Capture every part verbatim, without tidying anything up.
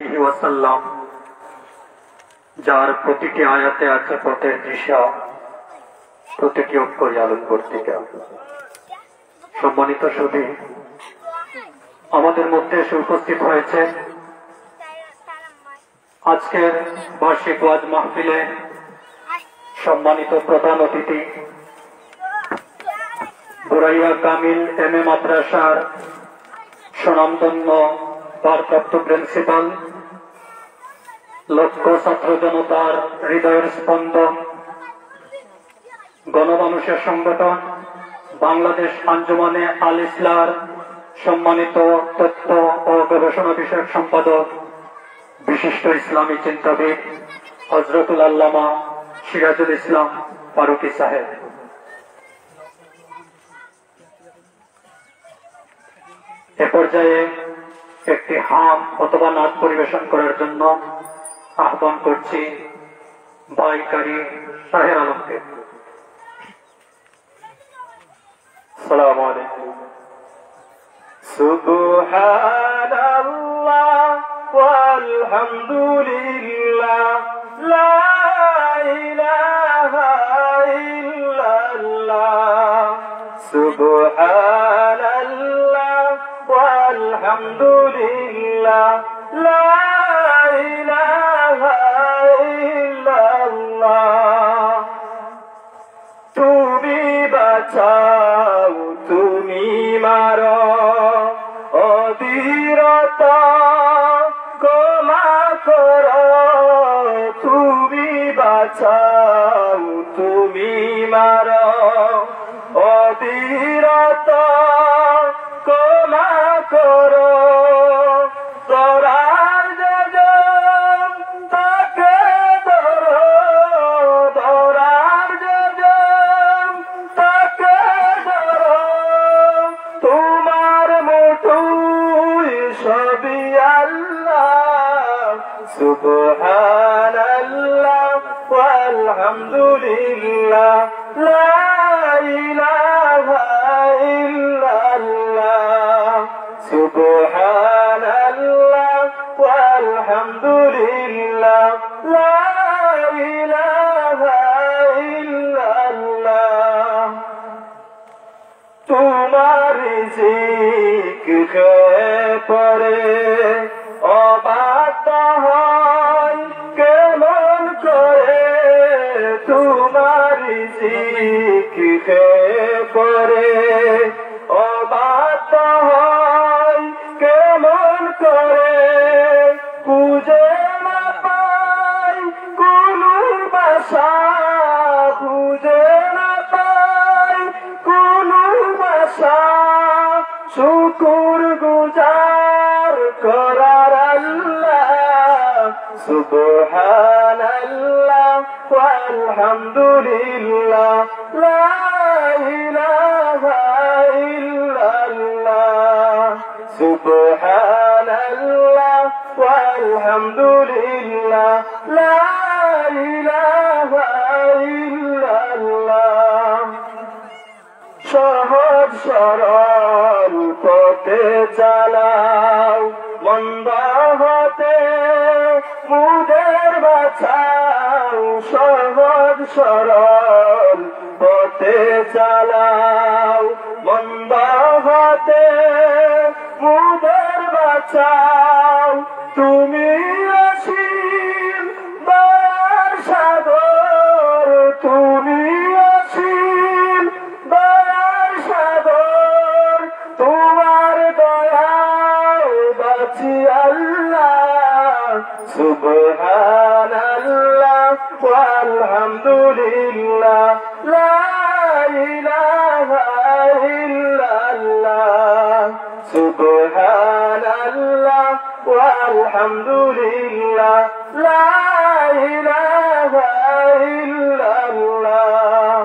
আলাইহি ওয়াসাল্লাম, যার প্রতিটি আয়াতে আছে পথের দিশা, প্রতিটি অক্ষরে আলোর বর্তিকা। সম্মানিত সুধী, আমাদের মধ্যে এসে উপস্থিত হয়েছে আজকের বার্ষিক ওয়াজ মাহফিলে সম্মানিত প্রধান অতিথি, বুরাইয়া কামিল এম এ মাদ্রাসার স্বনামধন্য ভারপ্রাপ্ত প্রিন্সিপাল, লক্ষ ছাত্র জনতার হৃদয়ের স্পন্দন, গণমানুষের সংগঠন বাংলাদেশ আঞ্জুমানে আল ইসলাহর সম্মানিত তথ্য ও গবেষণা বিষয়ক সম্পাদক, বিশিষ্ট ইসলামী চিন্তাবিদ হযরতুল আল্লামা সিরাজুল ইসলাম ফারুকী সাহেব। এ পর্যায়ে একটি হাম অথবা নাত পরিবেশন করার জন্য আহ্বান করছি ভাই কারি শাহের আলমকে। আসসালামু আলাইকুম। সুবহানাল্লাহ ওয়ালহামদুলিল্লাহ, লা ইলাহা ইল্লাল্লাহ। সুবহানাল্লাহ ওয়ালহামদুলিল্লাহ, লা ইলাহা ইল্লাল্লাহ। তুমি বাঁচাও, তুমি মারো, অধীরতা ক্ষমা করো। তুমি বাঁচাও, তুমি মারো, অধীরতা ক্ষমা করো। ধরার যেজন তাকে ধরো, ধরার যেজন তাকে ধরো। তোমার মুঠোয় সবই আল্লাহ। সুবহানাল্লাহ ওয়ালহামদুলিল্লাহ, লা ইলাহা ইল্লাল্লাহ। সুবহানাল্লাহ ওয়ালহামদুলিল্লাহ, লা ইলাহা ইল্লাল্লাহ। তোমার রিজিক কে পড়ে, অবাধ্য হয় কেমন করে? তোমার রিজিক কে পড়ে, অবাধ্য হয় কেমন করে? খুঁজে না পাই কোনো ভাষা, খুঁজে না পাই কোনো ভাষা, শুকুর গুজার করার আল্লাহ। সুবহানাল্লাহ ওয়ালহামদুলিল্লাহ, লা ইলাহা ইল্লাল্লাহ। সুবহানাল্লাহ ওয়ালহামদুলিল্লাহ, লা ইলাহা ইল্লাল্লাহ। সহজ সরল পথে চালাও, মন্দ হতে মোদের বাঁচাও। সহজ সরল পথে চালাও, মন্দ হতে মোদের বাঁচাও। তুমি অসীম দয়ার সাগর, তুমি অসীম দয়ার সাগর, তোমার দয়ায় বাঁচি আল্লাহ। সুবহানাল্লাহ ওয়ালহামদুলিল্লাহ, লা ইলাহা ইল্লাল্লাহ। সুবহানাল্লাহ ওয়ালহামদুলিল্লাহ, লা ইলাহা ইল্লাল্লাহ।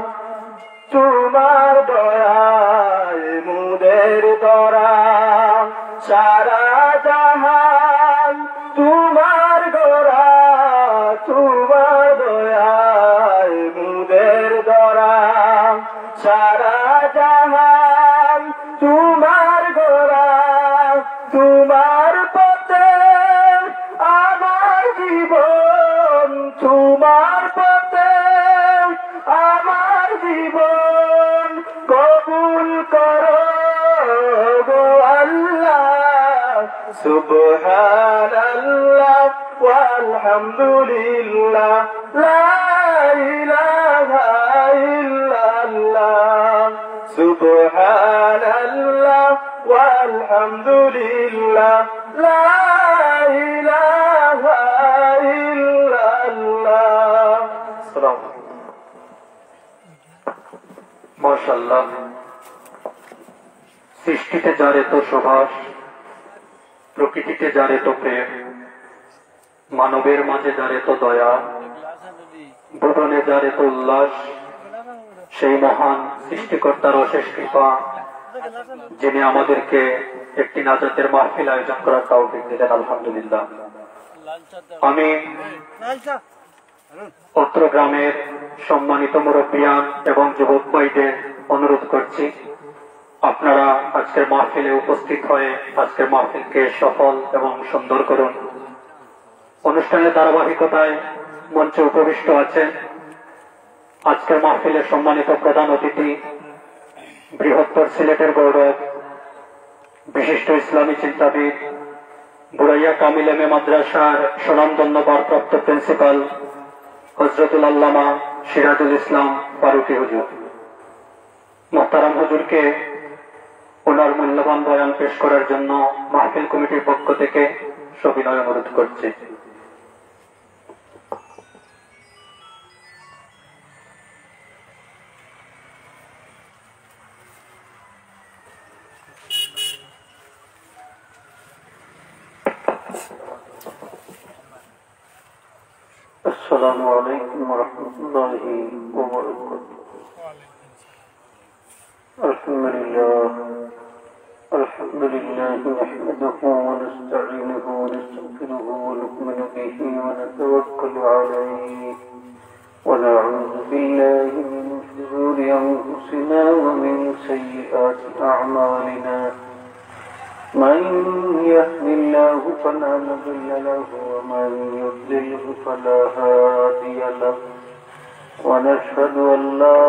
তোমার দয়ায় মোদের ধরা, সারা জাহান তোমার গড়া। তোমার দয়ায় মোদের ধরা, সারা জাহান তোমার গড়া। তোমার পথে سبحان الله والحمد لله، لا إله إلا الله. سبحان الله والحمد لله، لا إله إلا الله. السلام عليكم. মাশাআল্লাহ। সৃষ্টিতে যার এত সুবাস, প্রকৃতিতে যার এত প্রেম, মানবের মাঝে যার এত দয়া, ভুবনে যার এত উল্লাস, সেই মহান সৃষ্টিকর্তার অশেষ কৃপা, যিনি আমাদেরকে একটি নাজাতের মাহফিল আয়োজন করার তৌফিক দিলেন, আলহামদুলিল্লাহ। আমি অত্র গ্রামের সম্মানিত মুরব্বিয়ান এবং যুবক ভাইদের অনুরোধ করছি, আপনারা আজকের মাহফিলে উপস্থিত হয়ে আজকের মাহফিলকে সফল এবং সুন্দর করুন। অনুষ্ঠানের ধারাবাহিকতায় মঞ্চে উপবিষ্ট আছেন আজকের মাহফিলের সম্মানিত প্রধান অতিথি, বৃহত্তর সিলেটের গৌরব, বিশিষ্ট ইসলামী চিন্তাবিদ, বুরাইয়া কামিল এম এ মাদ্রাসার স্বনামধন্য ভারপ্রাপ্ত প্রিন্সিপাল হজরতুল আল্লামা সিরাজুল ইসলাম ফারুকী হুজুর। মোহতারাম হুজুরকে ওনার মূল্যবান বয়ান পেশ করার জন্য মাহফিল কমিটির পক্ষ থেকে সবিনয় অনুরোধ করছি। السلام عليكم ورحمة الله وبركاته. الحمد لله. الحمد لله نحمده ونستعينه ونستغفره ونؤمن به ونتوكل عليه ونعوذ بالله من شرور أنفسنا ومن سيئات أعمالنا. من يهد الله فلا مضل له ومن يضلله فلا هادي له. ونشهد أن لا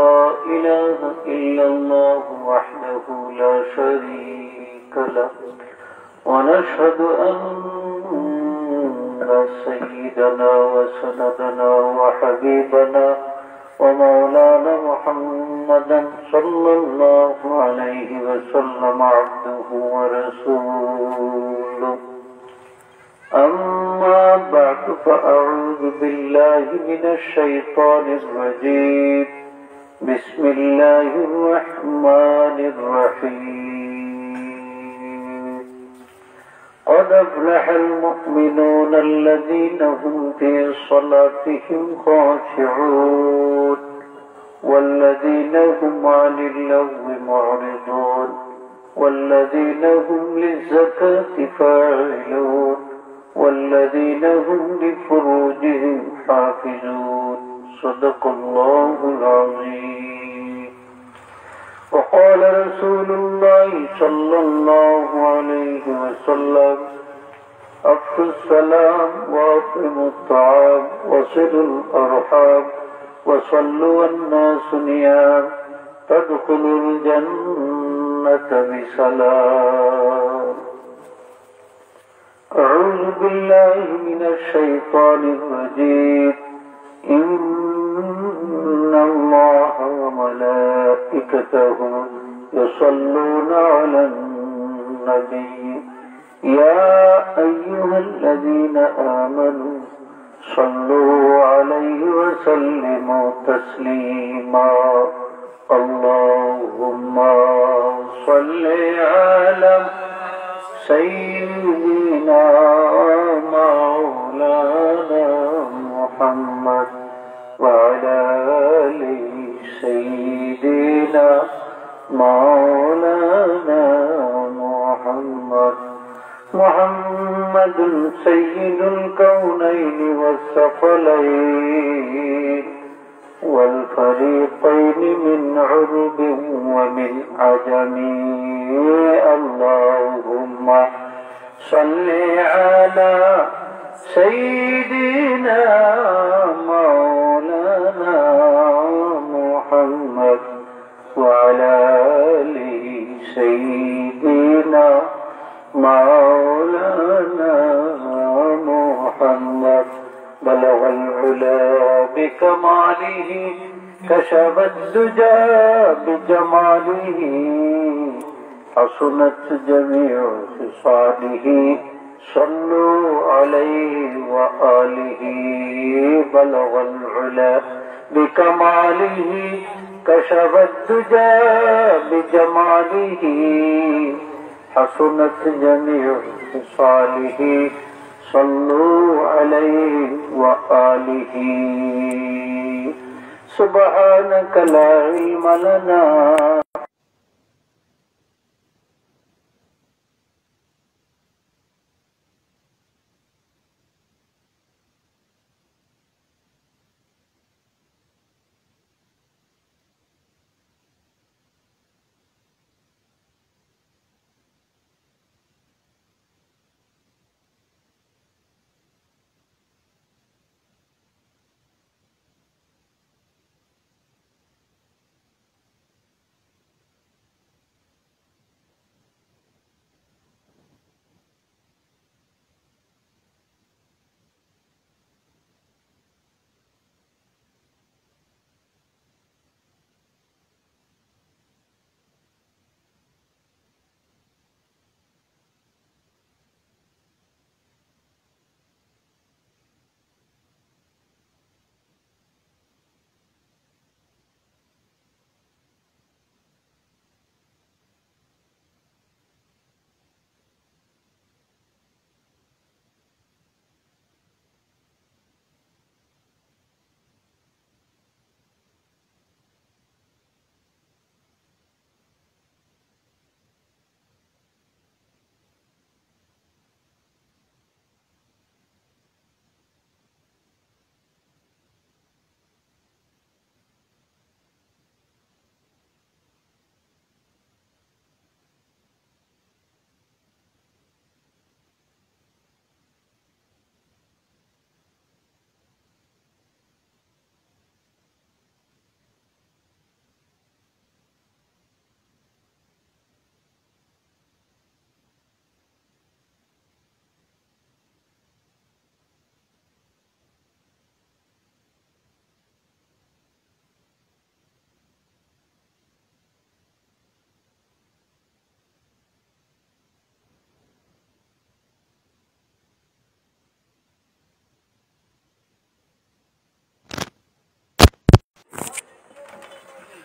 إله إلا الله وحده لا شريك له. ونشهد أن سيدنا وسندنا وحبيبنا ومولانا محمدا صلى الله عليه وسلم عبده ورسوله. أما بعد، فأعوذ بالله من الشيطان الرجيم. بسم الله الرحمن الرحيم. قد أفلح المؤمنون الذين هم في صلاتهم خاشعون والذين هم عن اللغو معرضون والذين هم للزكاة فاعلون والذين هم لفروجهم حافظون. صدق الله العظيم. وقال رسول الله صلى الله عليه وسلم: أفشوا السلام وأطعموا الطعام وصلوا الأرحام وصلوا والناس نيام تدخلوا الجنة بسلام. أعوذ بالله من الشيطان الرجيم. إن الله وملائكته يصلون على النبي. يا أيها الذين آمنوا صلوا عليه وسلموا تسليما. اللهم صل على سيدنا مولانا محمد وعلى آل سيدنا مولانا محمد. محمد سيد الكونين والثقلين والفريقين من عرب ومن عجم. اللهم صل على سيدنا مولانا محمد وعلى آل سيدنا مولانا محمد بلغ العلا بكماله، كشف الدجى بجماله، حسنت جميع خصاله، صلوا عليه وآله. بلغ العلا بكماله، كشف الدجى بجماله، حسنت جميع خصاله، صلوا عليه وآله. سبحانك لا علم لنا.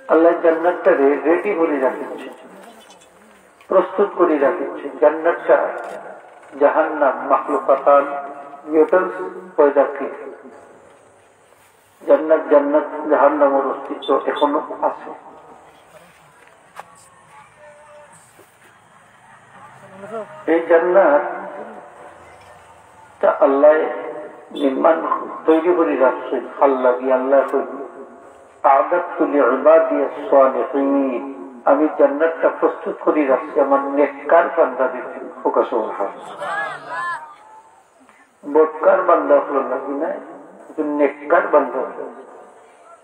আল্লাহ জান্নাতটারে ready করি রাখছে, প্রস্তুত করি রাখছে। জান্নাতটা জাহান্নাম, মাখলুকাতান, mutants পয়দাকৃত। জান্নাত, জান্নাত, জাহান্নামর অস্তিত্ব এখনো আছে। এই জান্নাতটা আল্লাহ নির্মাণ, তৈরি করি রাখছে। আল্লাহ কি আল্লাহ কইল, "أعددت لعبادي الصالحين", আমি জান্নাতটা প্রস্তুত করি রাখছি আমার নেককার বান্দাদের জন্য। ফোকাস। বদকার বান্দা অকলর লাগি নায়, কিন্তু নেককার বান্দা অকলর।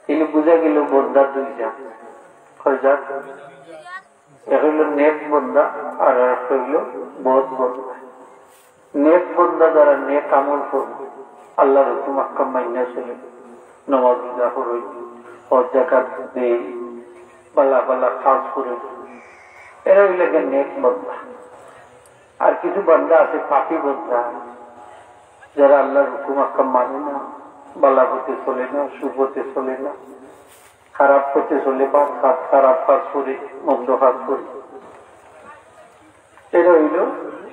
তাইলে বুঝা গেল বন্দা দুই জাত। কয় জাত? এক অইল নেক বন্দা, আর এক অইল বদ বন্দা। নেক বন্দা যারা নেক আমল করে, আল্লাহর হুকুম আহকাম মাইনা চলে, নামাজ রোজা পড়ে, হজ যাকাত দেয়, ভালা ভালা কাজ করে, এরা অইলা গিয়া নেক বন্দা। আর কিছু বান্দা আছে পাপী বন্দা, যারা আল্লাহর হুকুম আহকাম মানে না, ভালা পথে চলে না, সুপথে চলে না, খারাপ পথে চলে, পাপ কাজ, খারাপ কাজ করে, মন্দ কাজ করে। এরা অইল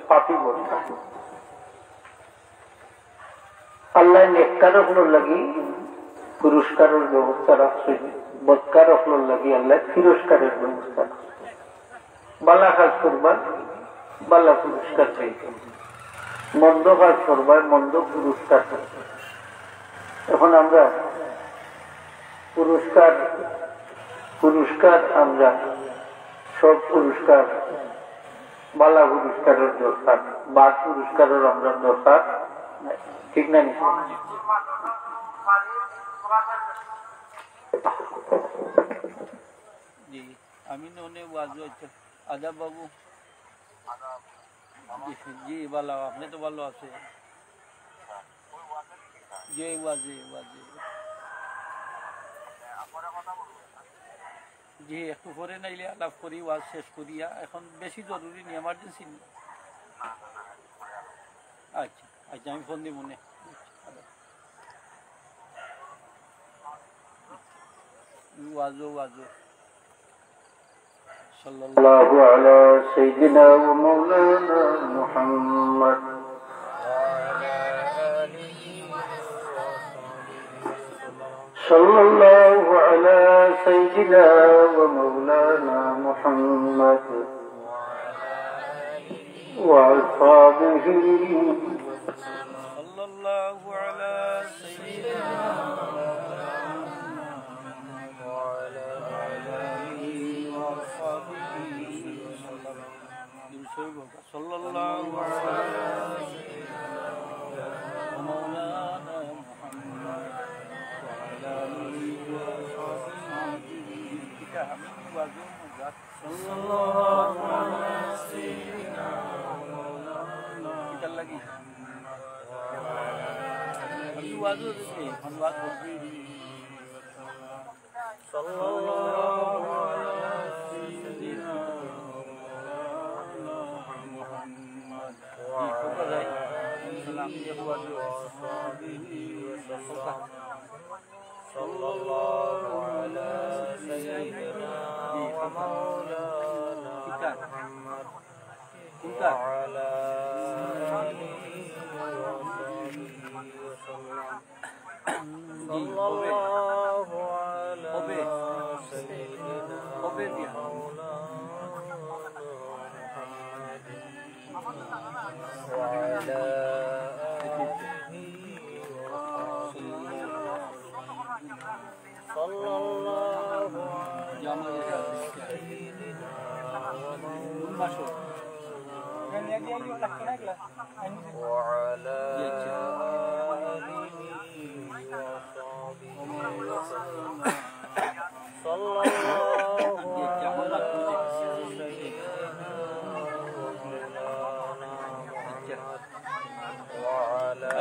পাপী বন্দা। আল্লাহ নেককার অকলর লাগি পুরস্কারর ব্যবস্থা রাখছইন, বদকার অকলর লাগি আল্লাহ তিরস্কারর ব্যবস্থা রাখছইন। ভালা কাজ করবা, ভালা পুরস্কার পাইবা, মন্দ কাজ করবা, মন্দ পুরস্কার পাইবা। এখন আমরা পুরস্কার, পুরস্কার আমরা সব পুরস্কার, ভালা পুরস্কারর দরকার, বাদ পুরস্কারর আমরা দরকার নাই। ঠিক না নি? জি, আমি ননে ওয়াজ হইতে। আদাব বাবু। জি, জি, ভালো, আপনি তো ভালো আছেন? জি, ওয়াজে, ওয়াজে। জি, একটু পরে নাইলে আলাপ করি, ওয়াজ শেষ করিয়া। এখন বেশি জরুরি নি, ইমার্জেন্সি নি। আচ্ছা, আচ্ছা, আমি ফোন দিব নে। ওয়াজো, ওয়াজো। صلى الله على سيدنا ومولانا محمد. صلى الله على سيدنا ومولانا محمد وأصحابه. صلى الله على سيدنا محمد وعلى آله وأصحابه وسلم. صلى الله على سيدنا ومولانا محمد وعلى آله وأصحابه. صلى الله على سيدنا ومولانا محمد وعلى آله وأصحابه وسلم. صلى الله على سيدنا ومولانا محمد وعلى آله وأصحابه وسلم. صلى الله على سيدنا ومولانا محمد وعلى آله وصحبه وسلم. صلى الله على سيدنا ومولانا محمد وعلى آله وصحبه وسلم. صلى الله على سيدنا ومولانا وعلى آله وصحبه وسلم. صلى الله على سيدنا ومولانا محمد وعلى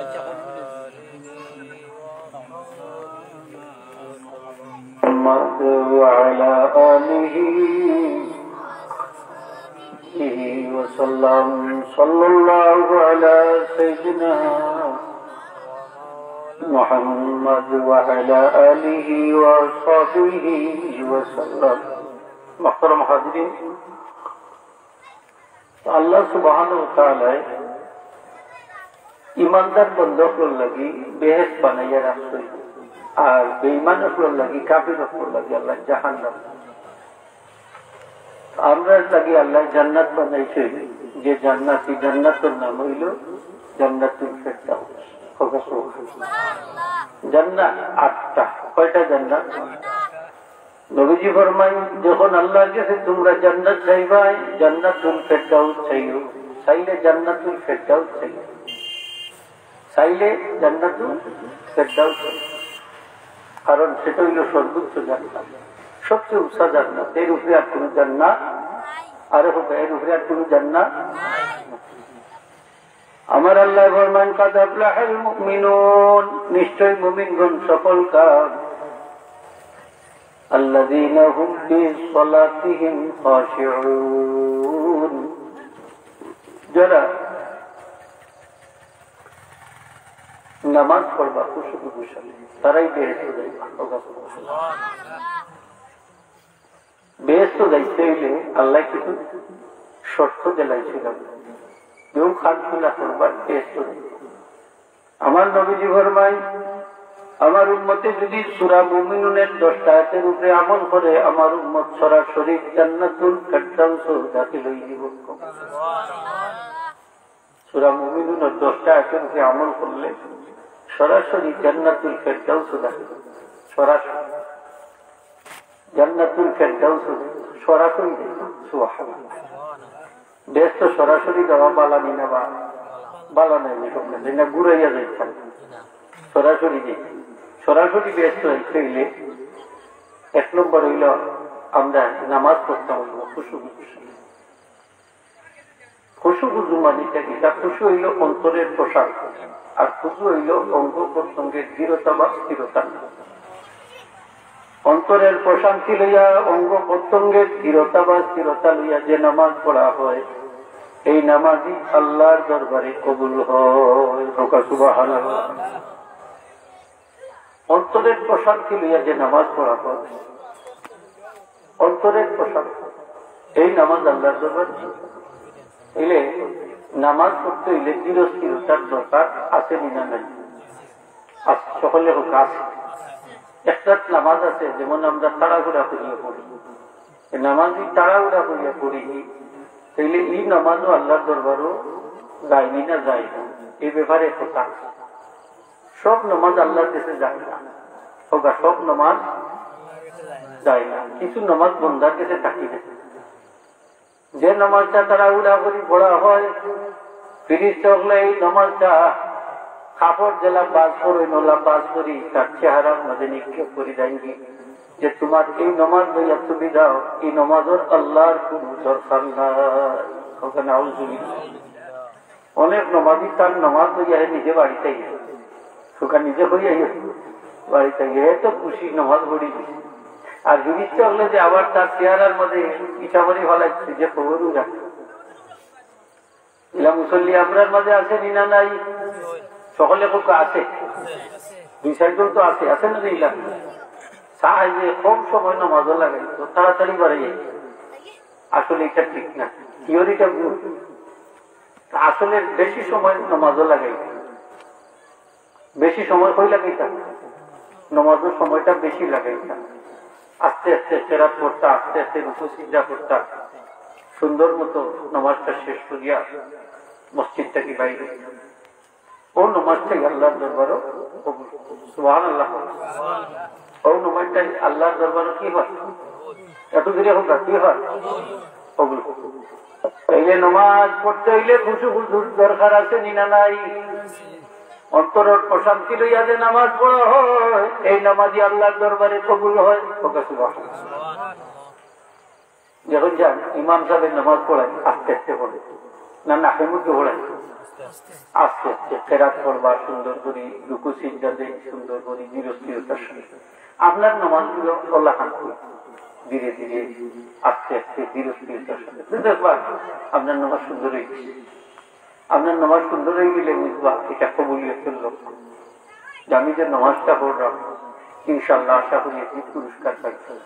آله وصحبه وسلم. محمد وعلى آله وسلم. صلى الله على سيدنا محمد وعلى آله وصحبه وسلم. محترم حاضرين، আল্লাহ সুবহানাহু ওয়া তাআলায় ইমানদার বন্দা অকলর লাগি বেহেশত বানাইয়া রাখছইন, আর বেঈমান অকলর লাগি, কাফির অকলর লাগি আল্লাহ জাহান্নাম। আমরার লাগি আল্লাহ জান্নাত বানাইছইন, যে জান্নাত, ই জান্নাতর নাম অইলো জান্নাতুল ফেরদাউস। জান্নাত আটটা। কয়টা জান্নাত? নবীজি ফরমাইন, যখন আল্লাহর গেছে তোমরা জান্নাত চাইবায়, জান্নাতুল ফেরদাউস চাইও, চাইলে জান্নাতুল ফেরদাউস চাইও, চাইলে জান্নাতুল ফেরদাউস চাইও, কারণ সেটা অইলো সর্বোচ্চ জান্নাত, সবচেয়ে উঁচা জান্নাত, এর উপরে আর কোনো জান্নাত, আরে হোক, এর উপরে আর কোনো জান্নাত। আমার আল্লাহ ফরমান, "কাদ আফলাহাল মুমিনুন", নিশ্চয় মুমিনগণ সফলকাম। "আল্লাযীনা হুম ফি সালাতিহিম খাশিউন", যারা নামাজ পড়বা খুশু খুশু, তারাই বেহেশত যাইবা। বেহেশত যাইতে অইলে আল্লাহ কিছু শর্ত দিলাইছইন। কেউ খান খুলা করবার বেহেশত যাইবা। আমার নবীজি ফরমাইন, আমার উম্মতে যদি সূরা মুমিনুনের দশটা আয়াতের উপরে আমল করে, আমার উম্মত সরাসরি জান্নাতুল ফেরদাউসো দাখিল অইযিবো। সূরা মুমিনুনের দশটা আয়াতের উপরে আমল করলে সরাসরি জান্নাতুল ফেরদাউসো দাখিল। সরাসরি জান্নাতুল ফেরদাউসো সরাসরি। সুবহানাল্লাহ। বেহেশতো সরাসরি যাওয়া বালা নি না বা-, বালা নায়, নি সব না, না ঘুরাইয়া যাইতাম। সরাসরি যাই। সরাসরি বেহেশতো যাইতে অইলে এক নম্বর অইলো আমরা নামাজ পড়তাম অইবো খুশু খুশু। খুশু খুশু মানে ইটা কিতা? খুশু অইলো অন্তরের প্রশান্ত। আর খুজু অইল অঙ্গ প্রত্যঙ্গের দৃঢ়তা বা স্থিরতা। অন্তরের প্রশান্তি লইয়া, অঙ্গ প্রত্যঙ্গের দৃঢ়তা বা স্থিরতা লইয়া যে নামাজ পড়া হয়, এই নামাজই আল্লাহর দরবারে কবুল হয়। কউক্কা সুবহানাল্লাহ। অন্তরের প্রশান্তি লইয়া যে নামাজ পড়া হয়, অন্তরের প্রশান্তি, এই নামাজ আল্লাহর দরবারে। অইলে নামাজ পড়তে অইলে দৃঢ় স্থিরতার দরকার আছে নি না নাই? আছে, সকলে কউক্কা আছে। একটা নামাজ আছে, যেমন আমরা তাড়াহুড়া করিয়া পড়ি, এই নামাজ যদি তাড়াহুড়া করিয়া পড়ি, তাইলে এই নামাজও আল্লাহর দরবারও যায়নি না যায় না, এই ব্যাপারে কথা। সব নামাজ আল্লাহর কাছে যায় না, কউক্কা, সব নামাজ যায় না, কিছু নামাজ বন্দার কাছে থাকি না। যে নামাজটা তাড়াহুড়া করি পড়া হয়, ফিরিস্তা অকলে এই নামাজটা কাপড় যেলা বাজ করইন, অলা বাজ করি তার চেহারার মাঝে নিক্ষেপ করি দেইন গি যে, "তোমার এই নামাজ লইয়া তুমি যাও, এই নামাজর আল্লাহর কুনু দরকার নাই।" কউক্কা নাউজুবিল্লাহ। অনেক নামাজি তার নামাজ লইয়া হে নিজে বাড়িত আইয়া, কউক্কা নিজে করি আইয়া বাড়িত আইয়া, এত খুশি নামাজ পড়ি দিছে। আর ফিরিস্তা অকলে যে আবার তার চেহারার মাঝে ইটা করি ফালাইছে যে কবরও রাখে। ইলা মুসল্লি আমরার মাঝে আছে নি না নাই? সকলে কউক্কা আছে। দুই চাইরজন তো আছে, আছে না ইলা? চাই যে কম সময় নামাজও লাগাই, তো তাড়াতাড়ি বাড়াই। আসলে ইটা ঠিক না, থিওরিটা ভুল। আসলে বেশি সময় নামাজও লাগাই, বেশি সময় কই লাগাইতা? নামাজর সময়টা বেশি লাগাইতা। আস্তে আস্তে কেরাত পড়তা, আস্তে আস্তে রুকু সিজদা করতা, সুন্দর মতো নামাজটা শেষ করিয়া মসজিদ থাকি বাইরে। ও নামাজটাই আল্লাহর দরবারও কবুল। সুবহানাল্লাহ। ও নামাজটাই আল্লাহর দরবারও কি হয়? এত জোরে কউক্কা, কি হয়? কবুল। তাইলে নামাজ পড়তে অইলে খুশু খুজুর দরকার আছে নি না নাই? অন্তরর প্রশান্তি লইয়া যে নামাজ পড়া হয়, এই নামাজই আল্লাহর দরবারে কবুল হয়। কউক্কা সুবহানাল্লাহ। এখন যান, ইমাম সাবে নামাজ পড়াইন, আস্তে আস্তে পড়ে না, নাকে মুখে পড়াইন? আস্তে আস্তে। কেরাত পড়বা সুন্দর করি, রুকু সিজদা দেইন সুন্দর করি, ধীর স্থিরতার সাথে। আপনার নামাজগুলো অলাকান্তি, ধীরে ধীরে, আস্তে আস্তে, ধীর স্থিরতার সাথে। দেখবা, আপনার নামাজ সুন্দর অই গেছে। আপনার নামাজ সুন্দর অই গেলে বুঝবা, ইটা কবুলিয়তর লক্ষণ। যে আমি যে নামাজটা পড়লাম, ইনশাআল্লাহ আশা করি একদিন পুরস্কার পাইতাম।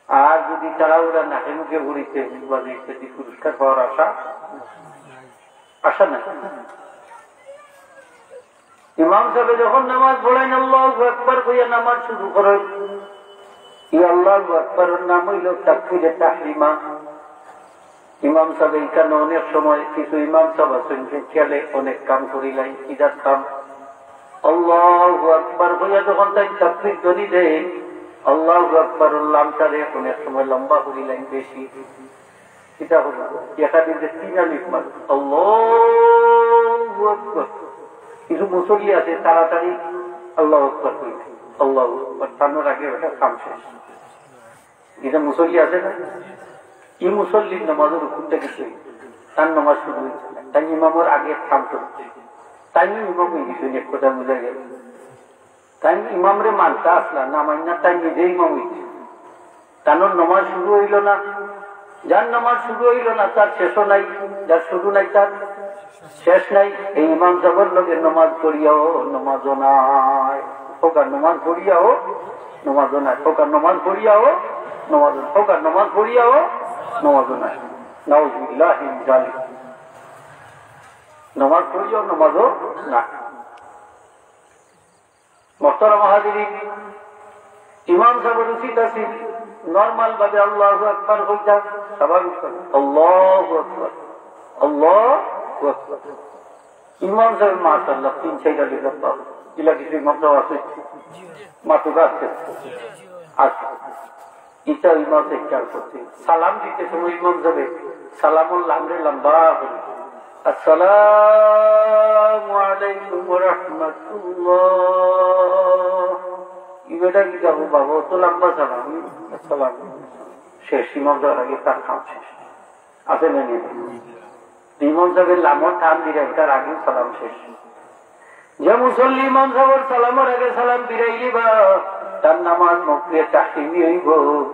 আর যদি তাড়াহুড়া নাকে মুখে পড়িতে, বুঝবা যে ইটা দিয়া পুরস্কার পাওয়ার আশা, আশা নাই। ইমাম সাবে যখন নামাজ পড়াইন, আল্লাহু আকবার কইয়া নামাজ শুরু করইন। এই আল্লাহু আকবারর নাম অইল তাকবীরে তাহরিমা। ইমাম সাবে ইখানো অনেক সময় কিছু ইমাম সাব আছইন যে খেয়ালে অনেক কাম করিলাইন, ইদার কাম। আল্লাহু আকবার কইয়া যখন তাইন তাকবীর ধ্বনি দেইন, আল্লাহু আকবারর লামটারে অনেক সময় লম্বা করিলাইন বেশি। ইটা অইল, এখানে যে তিন আলিফ মাত্র, আল্লাহু আকবার। কিছু মুসল্লি আছে, তাড়াতাড়ি আল্লাহু আকবার কইন, আল্লাহু আকবার, তানর আগে ইটা কাম শেষ। ইটা মুসল্লি আছে না? ই মুসল্লির নামাজর হুকুমটা কিছু, তান নামাজ শুরু অইছে না, তাইন ইমামর আগে কাম করছে, তাইন ইমাম অই গেছইন, এক কথা বুঝা গেল। তাইন ইমামরে মানতা আছলা, না মাইন্না তাইন নিজে ইমাম অইছে। তানর নামাজ শুরু অইল না, যার নামাজ শুরু অইল না, তার শেষও নাই, যার শুরু নাই, তার শেষ নাই। এই ইমাম সাবর লগে নামাজ পড়িয়াও নামাজও নাই। কউক্কা নামাজ পড়িয়াও নামাজও নাই। কউক্কা নামাজ পড়িয়াও নামাজও নাই। কউক্কা নামাজ পড়িয়াও নামাজও নাই। নাউজুবিল্লাহি মিন যালিক। নামাজ পড়িয়াও নামাজও নাই। মোহতারাম হাজিরিন, ইমাম সাব উচিত আছিল নরমাল ভাবে আল্লাহু আকবার কইতা, স্বাভাবিক ভাবে, আল্লাহু আকবার, আল্লাহু আকবার। ইমাম সাব মাশাআল্লাহ তিন চাইরটা লিখা পাও, ইলা কিছু ইমাম সাব আছে, মাতুকা আছে, আছে। ইটা ইমাম সাবে খেয়াল করছে। সালাম দিতে সময় ইমাম সাবে সালামর লামরে লম্বা করে, "আসসালামু আলাইকুম ওয়া রাহমাতুল্লাহ।" ই বেটা কিতা কয়, "বাবা, অত লম্বা সালাম?" আসসালাম। শেষ, ইমাম সাবর আগে তার কাম শেষ। আছে না নি? ইমাম সাবে লামর টান দিরা, তার আগেউ সালাম শেষ। যে মুসল্লি ইমাম সাবর সালামর আগে সালাম ফিরাইলিবা, তার নামাজ মকরুহে তাহরিমি অইবো।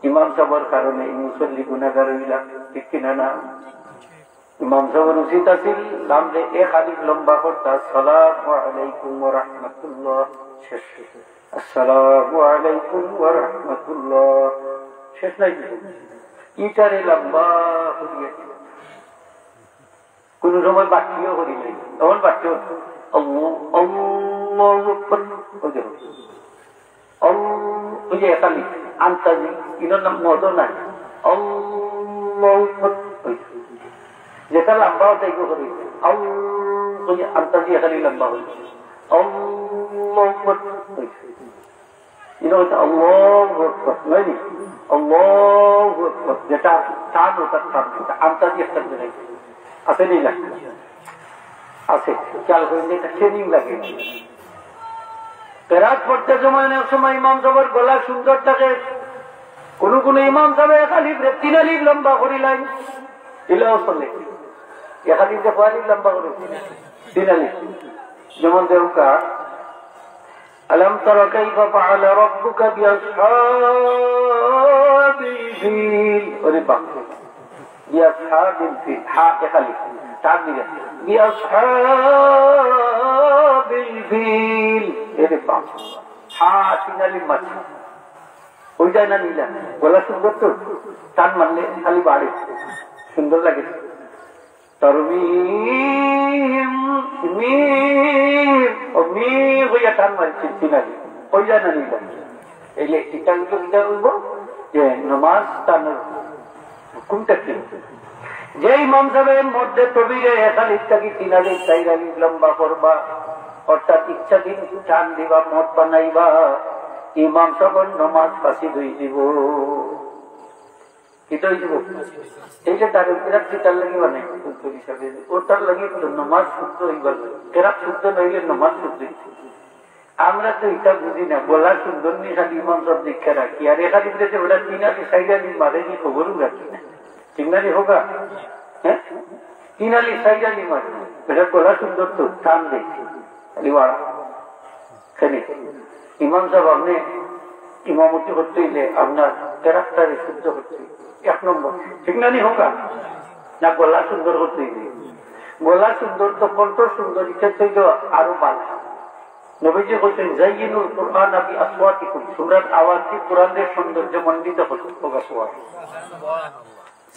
ইমাম সাবর কারণে ই মুসল্লি গুনাগার অইলা, ঠিক কিনা না? ইমাম সাবর উচিত আছিল সামনে এক আলিফ লম্বা করতা, "আসসালামু আলাইকুম ওয়া রাহমাতুল্লাহ", শেষ। "আসসালামু আলাইকুম ওয়া রাহমাতুল্লাহ", শেষ নায় নি? ইটারে লম্বা করিয়া দিলা। কুনু সময় বাট্টিও করি নাই, তখন বাট্টিও আল্লাহ, আল্লাহু আকবার, ওই দেখো। আল-, ওই যে একালি, আন্তাজি, ইটার নাম মদও নাই। আল্লাহু আকবার, ওই। যেটা লম্বা অয়, তাই করে। আল-, ওই যে আন্তাজি একালি লম্বা অয়। আল্লাহু আকবার, ওই। ইটা অইছে আল্লাহু আকবার, নায় নি? আল্লাহু আকবার, যেটা টান, ওটার টান, এটা আন্তাজি একটা জিনিস। আছে নি না? আছে, খেয়াল করইন, এটা training লাগে। কেরাত পড়তে সময় অনেক সময় ইমাম সাবর গলা সুন্দর থাকে, কুনু কুনু ইমাম সাবে এক আলিফরে তিন আলিফ লম্বা করিলাইন, ইলাও চলে। এক আলিফরে কয় আলিফ লম্বা করে? তিন আলিফ। যেমন দেউকা, ألم تر كيف فعل ربك بأصحاب الفيل। ওরে বাপ রে। بأصحاب الفيل। হা এক আলিফ। টান দিলে। بأصحاب الفيل। এরে বাপ। হা তিন আলিফ মাঝে। অই যায় না নি লা? গলা সুন্দর তো। টান মারলে খালি বাড়ে। সুন্দর লাগে। তারমিহিম, মিম, ও মিম অইয়া টান মারছে তিন আলিফ। অই যায় না নি লা? এইলে ইটা অইলো, ইটা অইলো যে নামাজ টানর হুকুমটা কি? যে ইমাম সাবে মধ্যে তবিরে এক আলিফ থাকি তিন আলিফ, চাইর আলিফ লম্বা করবা, অর্থাৎ ইচ্ছাধীন টান দিবা, মদ বানাইবা, ইমাম সাবর নামাজ ফাসিদ অই যিবো। কিতা অই যিবো? এই যে তার কেরাত কিতার লাগি বানাই, হুজুর হিসাবে, ও তার লাগি তো নামাজ শুদ্ধ অইবার লাগি। কেরাত শুদ্ধ না অইলে নামাজ শুদ্ধ অইতো না। আমরা তো ইটা বুঝি না, গলা সুন্দর নি খালি ইমাম সাব দেখিয়া রাখি, আর এখানে যে ওরা তিন আলি, চাইর আলি মারে নি খবরও রাখি না। ঠিক না নি হোক? হ্যাঁ, তিন আলি, চাইর আলি মারে, এটা গলা সুন্দর তো, টান দেয়, খালি বাড়া। খালি ইমাম সাব, আপনে ইমামতি করতে অইলে আপনার কেরাতটারে শুদ্ধ করতে অইবো। এক নম্বর, ঠিক না নি হোক? না, গলা সুন্দর করতে অইবো। গলা সুন্দর তো, কণ্ঠ সুন্দর, ইটা তো অইলো আরো ভালা। নবীজি কইছইন, "زينوا القرآن بأصواتكم", তোমরা আওয়াজ দিয়া কোরআনরে সৌন্দর্য মণ্ডিত করো। হোক, আসওয়াত।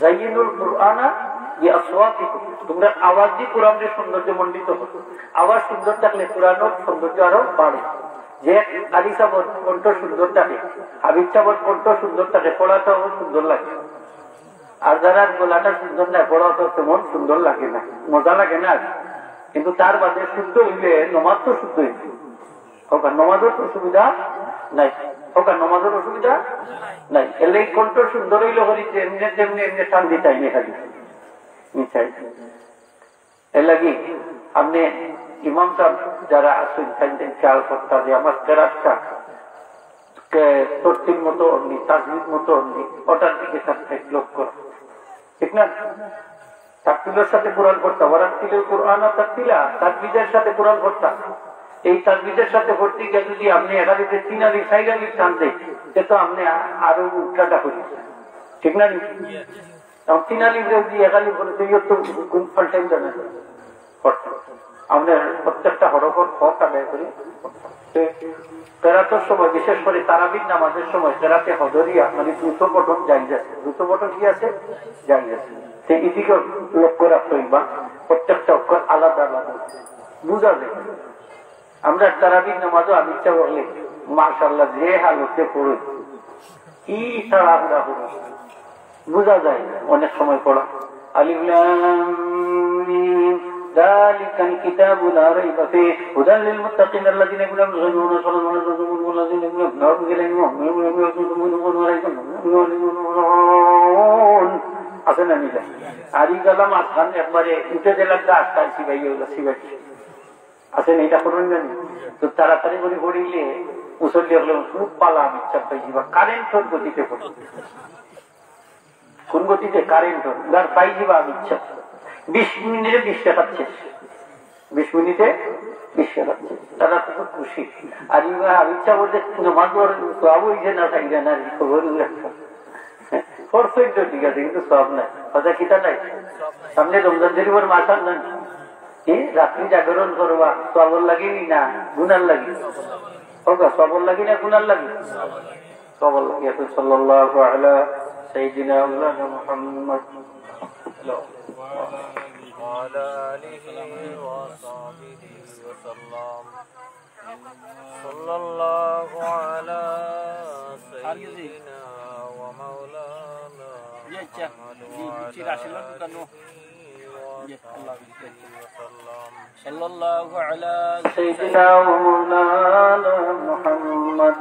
"زينوا القرآن بأصواتكم", তোমরা আওয়াজ দিয়া কোরআনরে সৌন্দর্য মণ্ডিত করো। আওয়াজ সুন্দর থাকলে কোরআনর সৌন্দর্য আরো বাড়ে। যে কারি সাবর কণ্ঠ সুন্দর থাকে, হাবিব সাবর কণ্ঠ সুন্দর থাকে, পড়াটাও সুন্দর লাগে। আর যারার গলাটা সুন্দর নায়, পড়াও তো তেমন সুন্দর লাগে না, মজা লাগে না। কিন্তু তার বাদে শুদ্ধ অইলে নমাজ তো শুদ্ধ অইবো। হোক, আর নমাজর অসুবিধা নাই, হোক, আর নমাজর অসুবিধা নাই। এলে এই কণ্ঠ সুন্দর অইলে করি যে এমনে তেমনে এমনে টান দিতাই নি খালি। নিতাই। এর লাগি আপনে ইমাম সাব যারা আছইন, তাইন তাইন খেয়াল করতা যে আমার কেরাতটা কে তরতিল মতো অননি, তাজবিদ মতো অননি, ওটার দিকে তার লক্ষ্য করা। ঠিক না? তারতিলর সাথে কোরআন পড়তা, ওয়ারাত্তিলিল কোরআনা তারতিলা, তাজবিদের সাথে কোরআন পড়তা। এই তাজবিদের সাথে পড়তে গিয়া যদি আপনে এখানে তিন আলি, চাইর আলি টান দেয়, সে তো আপনে আ-, আরো উল্টাটা করি। ঠিক না? এখন তিন আলিফ যদি এক আলিফ করে, তো ইয়ে তো গুণ পাল্টাই যাবে। অর্থাৎ আমরা প্রত্যেকটা হরফর হক আদায় করি। তো কেরাতর সময়, বিশেষ করে তারাবির নামাজের সময়, কেরাতে হদরিয়া, মানে দ্রুত পঠন জায়েজ আছে। দ্রুত পঠন কি আছে? জায়েজ আছে। তো এদিকে লক্ষ্য রাখতে হইবা, প্রত্যেকটা অক্ষর আলাদা আলাদা বুঝা যায়। আমরা তারাবির নামাজও আমি ইচ্ছা করলে, মাশাআল্লাহ, যে হালতে পড়ে, কি তাড়াহুড়া করে, বুঝা যায় না অনেক সময় পড়া। আলিফ লাম মিম, যালিকাল কিতাবু লা রাইবা ফিহি, হুদাল লিল মুত্তাকিন, আল্লাযিনা ইয়াকুলুনা মিম্মা রাযাকনাহুম সালাতান ওয়া রাযাকনাহুম, আল্লাযিনা ইয়াকুলুনা মিম্মা রাযাকনাহুম। আছে না নিলে? আর এই কালাম আসান একবারে উঠে দিলাম, গাছ তাই সিবাই হইল, সিবাই। আছে না, এটা করবেন জানি? তো তাড়াতাড়ি করে পড়িলে মুসল্লি হলে খুব পালা আমি ইচ্ছা পাই, বা কারেন্টর গতিতে পড়ে। কোন গতিতে? কারেন্টর। উদার পাই দিবা আমি ইচ্ছা। বিশ মিনিটে বিশ টাকা শেষ। বিশ মিনিটে বিশ রাকাত। তারা তো খুব খুশি। আর ইমাম হাবিব সাহেব বলতে, "নমাজ ওর সওয়াব অইছে না, চাইরা না, খবর উড়া।" পড়ছইন তো ঠিক আছে, কিন্তু সওয়াব নাই। কথা কিতা নাই? সামনে রমজান শরীফর মাস আর নাই। কি? রাত্রি জাগরণ করবা, সওয়াবর লাগি নি না গুনার লাগি? হোক, সওয়াবর লাগি না গুনার লাগি? সওয়াবর লাগি। এখন সাল্লাল্লাহু আলা সাইয়্যিদিনা মাওলানা মুহাম্মদ। وعلى آله وصحبه وسلم. صلى الله على سيدنا ومولانا محمد وعلى آله وصحبه وسلم. صلى الله على سيدنا ومولانا محمد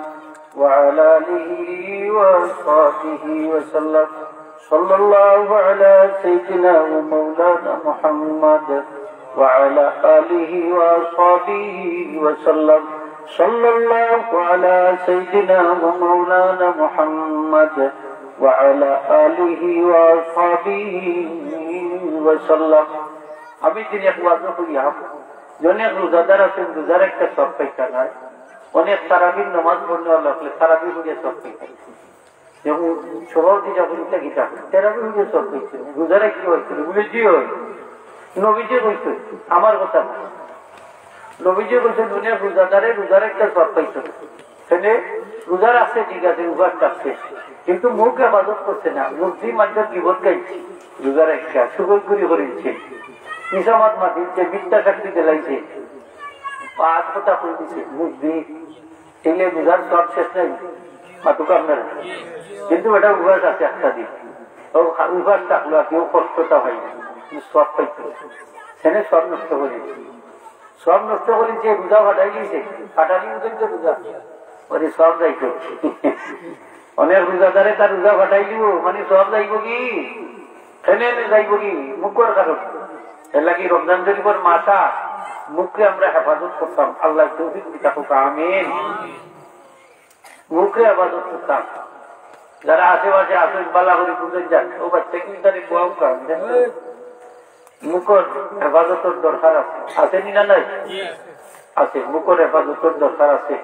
وعلى آله وصحبه وسلم. صلى الله على سيدنا ومولانا محمد وعلى آله وصحبه وسلم. صلى الله على سيدنا ومولانا محمد وعلى آله وصحبه وسلم. আমি দিনে এক ওয়াজও করিয়া, অনেক রোজাদার আছেন, রোজার একটা সওয়াব পাইতা নায়। অনেক তারাবির নামাজ পড়নেওয়ালা অকলে তারাবি পড়িয়া সওয়াব পাইতা নায়। যেমন সভাপতি যখন ইটা কিতা, তারাবি পড়িয়া সওয়াব পাইতা নায়, রোজা রাখতে পারছে না, বুঝে কি হয়? নবীজি কইছে, আমার কথা না। নবীজি কইছে, "দুনিয়া রোজাদারে রোজার একটা সওয়াব পাইছে।" তাহলে রোজা রাখছে ঠিক আছে, উপাস রাখছে, কিন্তু মুখ হেফাজত করছে না, মুখ দি মানষর গিবত গাইছে, রোজা রাখছে, চুগলখুরি করিছে, মিছা মাত মাতিছে, মিথ্যা সাক্ষী দিলাইছে, পাঁচ কথা কই দিছে, মুখ দি, তাহলে রোজার সওয়াব শেষ নাই, মাতুক আপনারা। কিন্তু এটা উপাস আছে একটা দিন, ও উপাস থাকলো আর কেউ কষ্টটা হয় না, কিন্তু সওয়াব পাইতো, সেনে সওয়াব নষ্ট করে দিছে। সওয়াব নষ্ট করিছে, রোজা ফাটাই দিছে, ফাটানি বুঝেন তো রোজা, ওরে সওয়াব যাইতো। অনেক রোজাদারে তার রোজা ফাটাই দিব, মানে সওয়াব যাইব কি? খেলে এনে যাইব কি? মুখর কারণ। এর লাগি রমজান শরীফর মাসা মুখে আমরা হেফাজত করতাম। আল্লাহ তৌফিক দিতা হোক, আমিন। মুখে হেফাজত করতাম। যারা আশেপাশে আসুন, বালা করে বুঝে যান, ও বাচ্চা কি তারে বউ কান মুখর হেফাজতর দরকার আছে, আছে নি না নাই? আছে, মুখর হেফাজতর দরকার আছে।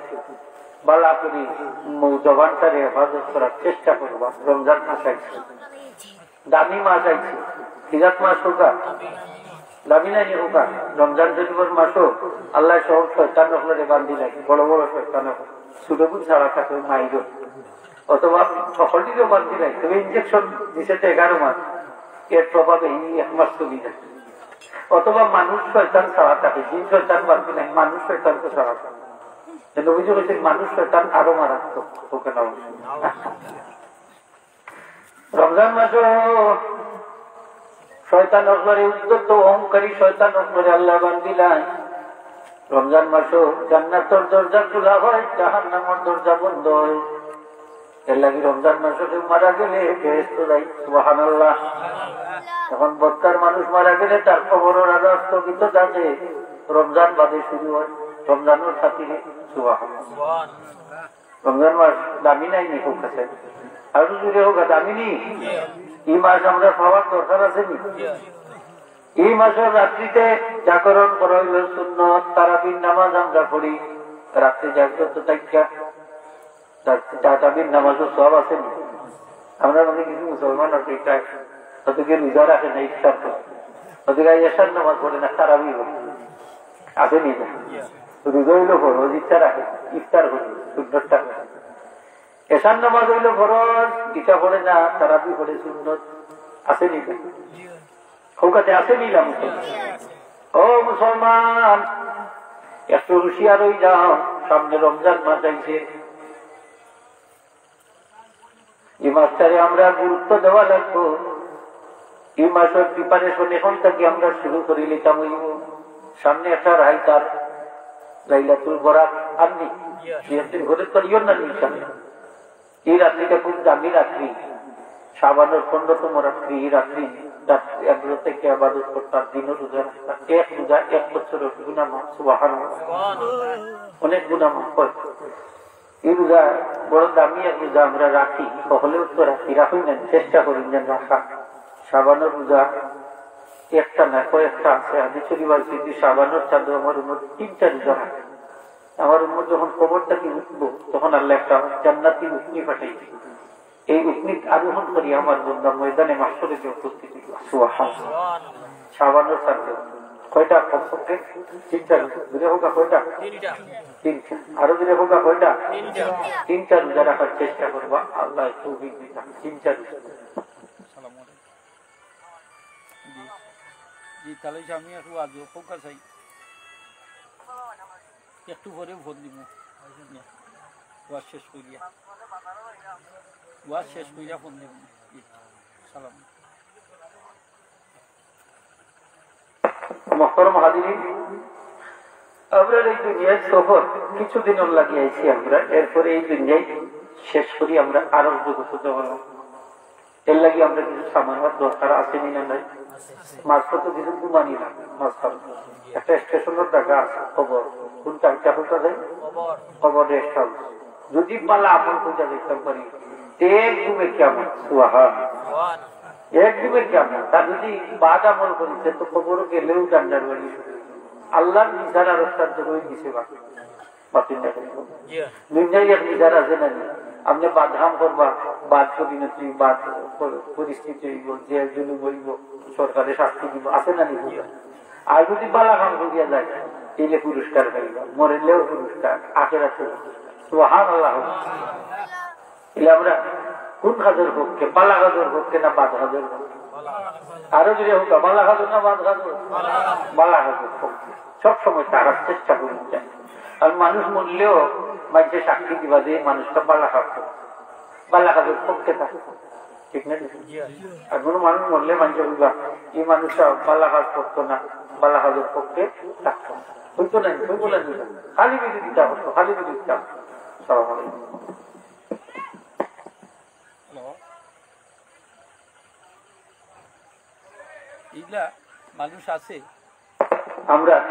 বালা করি মু-, জবানটারে হেফাজত করার চেষ্টা করবা। রমজান মাস আইছে, দামি মাস আইছে, হিজাত মাস হোকা, দামি নাই নি হোকা। রমজান শরীফর মাসও আল্লাহ সব শয়তান অকলরে বান্দি নাই, বড় বড় শয়তান অকল, ছোট গুণ ছাড়া থাকে মাইরও। অথবা সকলটিরও বান্দি নাই, তবে ইঞ্জেকশন দিছে তো এগারো মাস, এর প্রভাবে এই এক মাস চলি যায়। অথবা মানুষ শয়তান ছাড়া থাকে, জিন শয়তান বান্দি নাই, মানুষ শয়তান তো ছাড়া থাকে। তো নবীজি বলছেন, মানুষ শয়তান আরো মারাত্মক, ওকে না? রমজান মাসও শয়তান অকলরে, উদ্ধত অহংকারী শয়তান অকলরে আল্লাহ বান্দিলায়। রমজান মাসও জান্নাতর দরজা খোলা হয়, জাহান্নামর দরজা বন্ধ হয়। এর লাগি রমজান মাসও কেউ মারা গেলে বেহেস্ত যায়। সুবহানাল্লাহ। এখন বক্তার মানুষ মারা গেলে তার কবরও রাজা স্থগিত থাকে, রমজান বাদে শুরু হয়, রমজানর খাতিরে। সুবহানাল্লাহ। রমজান মাস দামি নাই নি? হোক আছে, আর জুড়ে হোক, দামি নি? এই মাস আমরা পাওয়ার দরকার আছে নি? এই মাসের রাত্রিতে জাগরণ করা হইল সুন্নত, তারাবির নামাজ আমরা পড়ি, রাত্রে জাগ্রত থাকিয়া রাত্রে তারাবির নামাজও সওয়াব আছে নি? আমরা মানে কিছু মুসলমান আছে, এটা অতকে রোজা রাখে না, ইফতার করে, অতকে এশার নামাজ পড়ে না, তারাবি পড়ে, আছে নি না? রোজা হইল ফরজ, ইফতার রাখে, ইফতার করে, সুন্নতটা করে। এশার নামাজ হইল ফরজ, ইটা পড়ে না, তারাবি পড়ে সুন্নত, আছে নি না? কলকাতায় আছে নি না মুসলমান? ও মুসলমান, একটু হুঁশিয়ার হয়ে যাও, সামনে রমজান মাস আইছে। এই মাসটারে আমরা গুরুত্ব দেওয়া লাগবো। এই মাসের প্রিপারেশন এখন থেকে আমরা শুরু করে নিতাম হইব। সামনে একটা রাইত আর লাইলাতুল বরাত আর নি, দুই একদিন ঘরে তো ইয়ন না নিতাম। এই রাত্রিটা খুব দামি রাত্রি, শাবানের পনেরোতম রাত্রি। এই রাত্রি রাত এগারো থেকে আবাদত করতাম, দিনও রোজা রাখতাম। এক রোজা এক বছরের গুনাহ মাফ, সুবহানাল্লাহ। অনেক গুনাহ মাফ হয়। এই রোজা বড় দামি এক রোজা, আমরা রাখি, হলেও তো রাখি, রাখুন না, চেষ্টা করুন যেন রাখা। শাবানের রোজা একটা না, কয়েকটা আছে। হাদিস শরীফ আছে যে শাবানর চাঁদো আমার উম্মত তিনটা রোজা রাখে। আমার উম্মত যখন কবর থাকি উঠবো, তখন আল্লাহ একটা জান্নাতি উটনি পাঠাইবে। এই উটনিত আরোহণ করি আমার বন্দা ময়দানে মাহশরে গিয়া উপস্থিত হইব। সুবহানাল্লাহ। শাবানর চাঁদো। কয়টা? কমপক্ষে তিনটা রোজা। জোরে হোক না, কয়টা? তিনটা। আরো জোরে হোক না, কয়টা? তিনটা। তিনটা রোজা রাখার চেষ্টা করবা, আল্লাহ তৌফিক দিতা। তিনটা রোজা। জি, তাহলে আমি একটু আজ খোকা চাই, একটু পরে ফোন দিব। ওয়াজ শেষ করিয়া, ওয়াজ শেষ করিয়া ফোন দিব। জি, সালাম। মহতরম হাজিরিন, আমরা এই দুনিয়ার সফর কিছুদিনর লাগি আইছি আমরা, এরপরে এই দুনিয়ায় শেষ করি আমরা আরো জগতে যাওয়ার। এর লাগি আমরা কিছু সামানর দরকার আছে নি না নাই? মাঝপথে কিছু ঘুমানি না, মাঝপথে একটা স্টেশনের জায়গা আছে, কবর। কোনটা? এটা কোনটা যায়? কবর রেস্ট হাউস। যদি বালা আমল কইরা যাইতাম পারি, এক ঘুমে কিয়ামত। সুবহান। এক ঘুমে কিয়ামত। তা যদি বাদ আমল করি, সে তো কবর গেলেও ডান্ডার বাড়ি। আল্লাহর বিচার আর একটা দূরই দিছে বাকি। বাতিল না করিব। দুনিয়ায় এক বিচার আছে না নি? আপনি বাদ কাম করবা, বাদ পরিণতি, বাদ পর-, পরিস্থিতি হইব, জেল জুলুম হইব, সরকারে শাস্তি দিব, আছে না নি? আর যদি বালা কাম করিয়া যায়, তাইলে পুরস্কার পাইবা, মরলেও পুরস্কার, আখেরাতেও পুরস্কার। সুবহানাল্লাহ। তাইলে আমরা কোন কাজের পক্ষে, বালা কাজের পক্ষে না বাদ কাজের পক্ষে? আরো যদি হোক, বালা কাজ না বাদ কাজ? বালা কাজের পক্ষে। সবসময় তার চেষ্টা করুন। আর মানুষ মরলেও মানুষে সাক্ষী দিবা যে এই মানুষটা বালা কাজ করছে, বালা কাজের পক্ষে থাকে। ঠিক না? আর কোনো মানুষ মরলে মানুষে বলবা, "এই মানুষটা বালা কাজ করতো না, বালা কাজের পক্ষে থাকতো না।" হইতো না, হইতো না, খালি বিরোধিতা করতো, খালি বিরোধিতা করতো। সালাম আলাইকুম। হ্যালো। এইগুলা মানুষ আছে। আমরা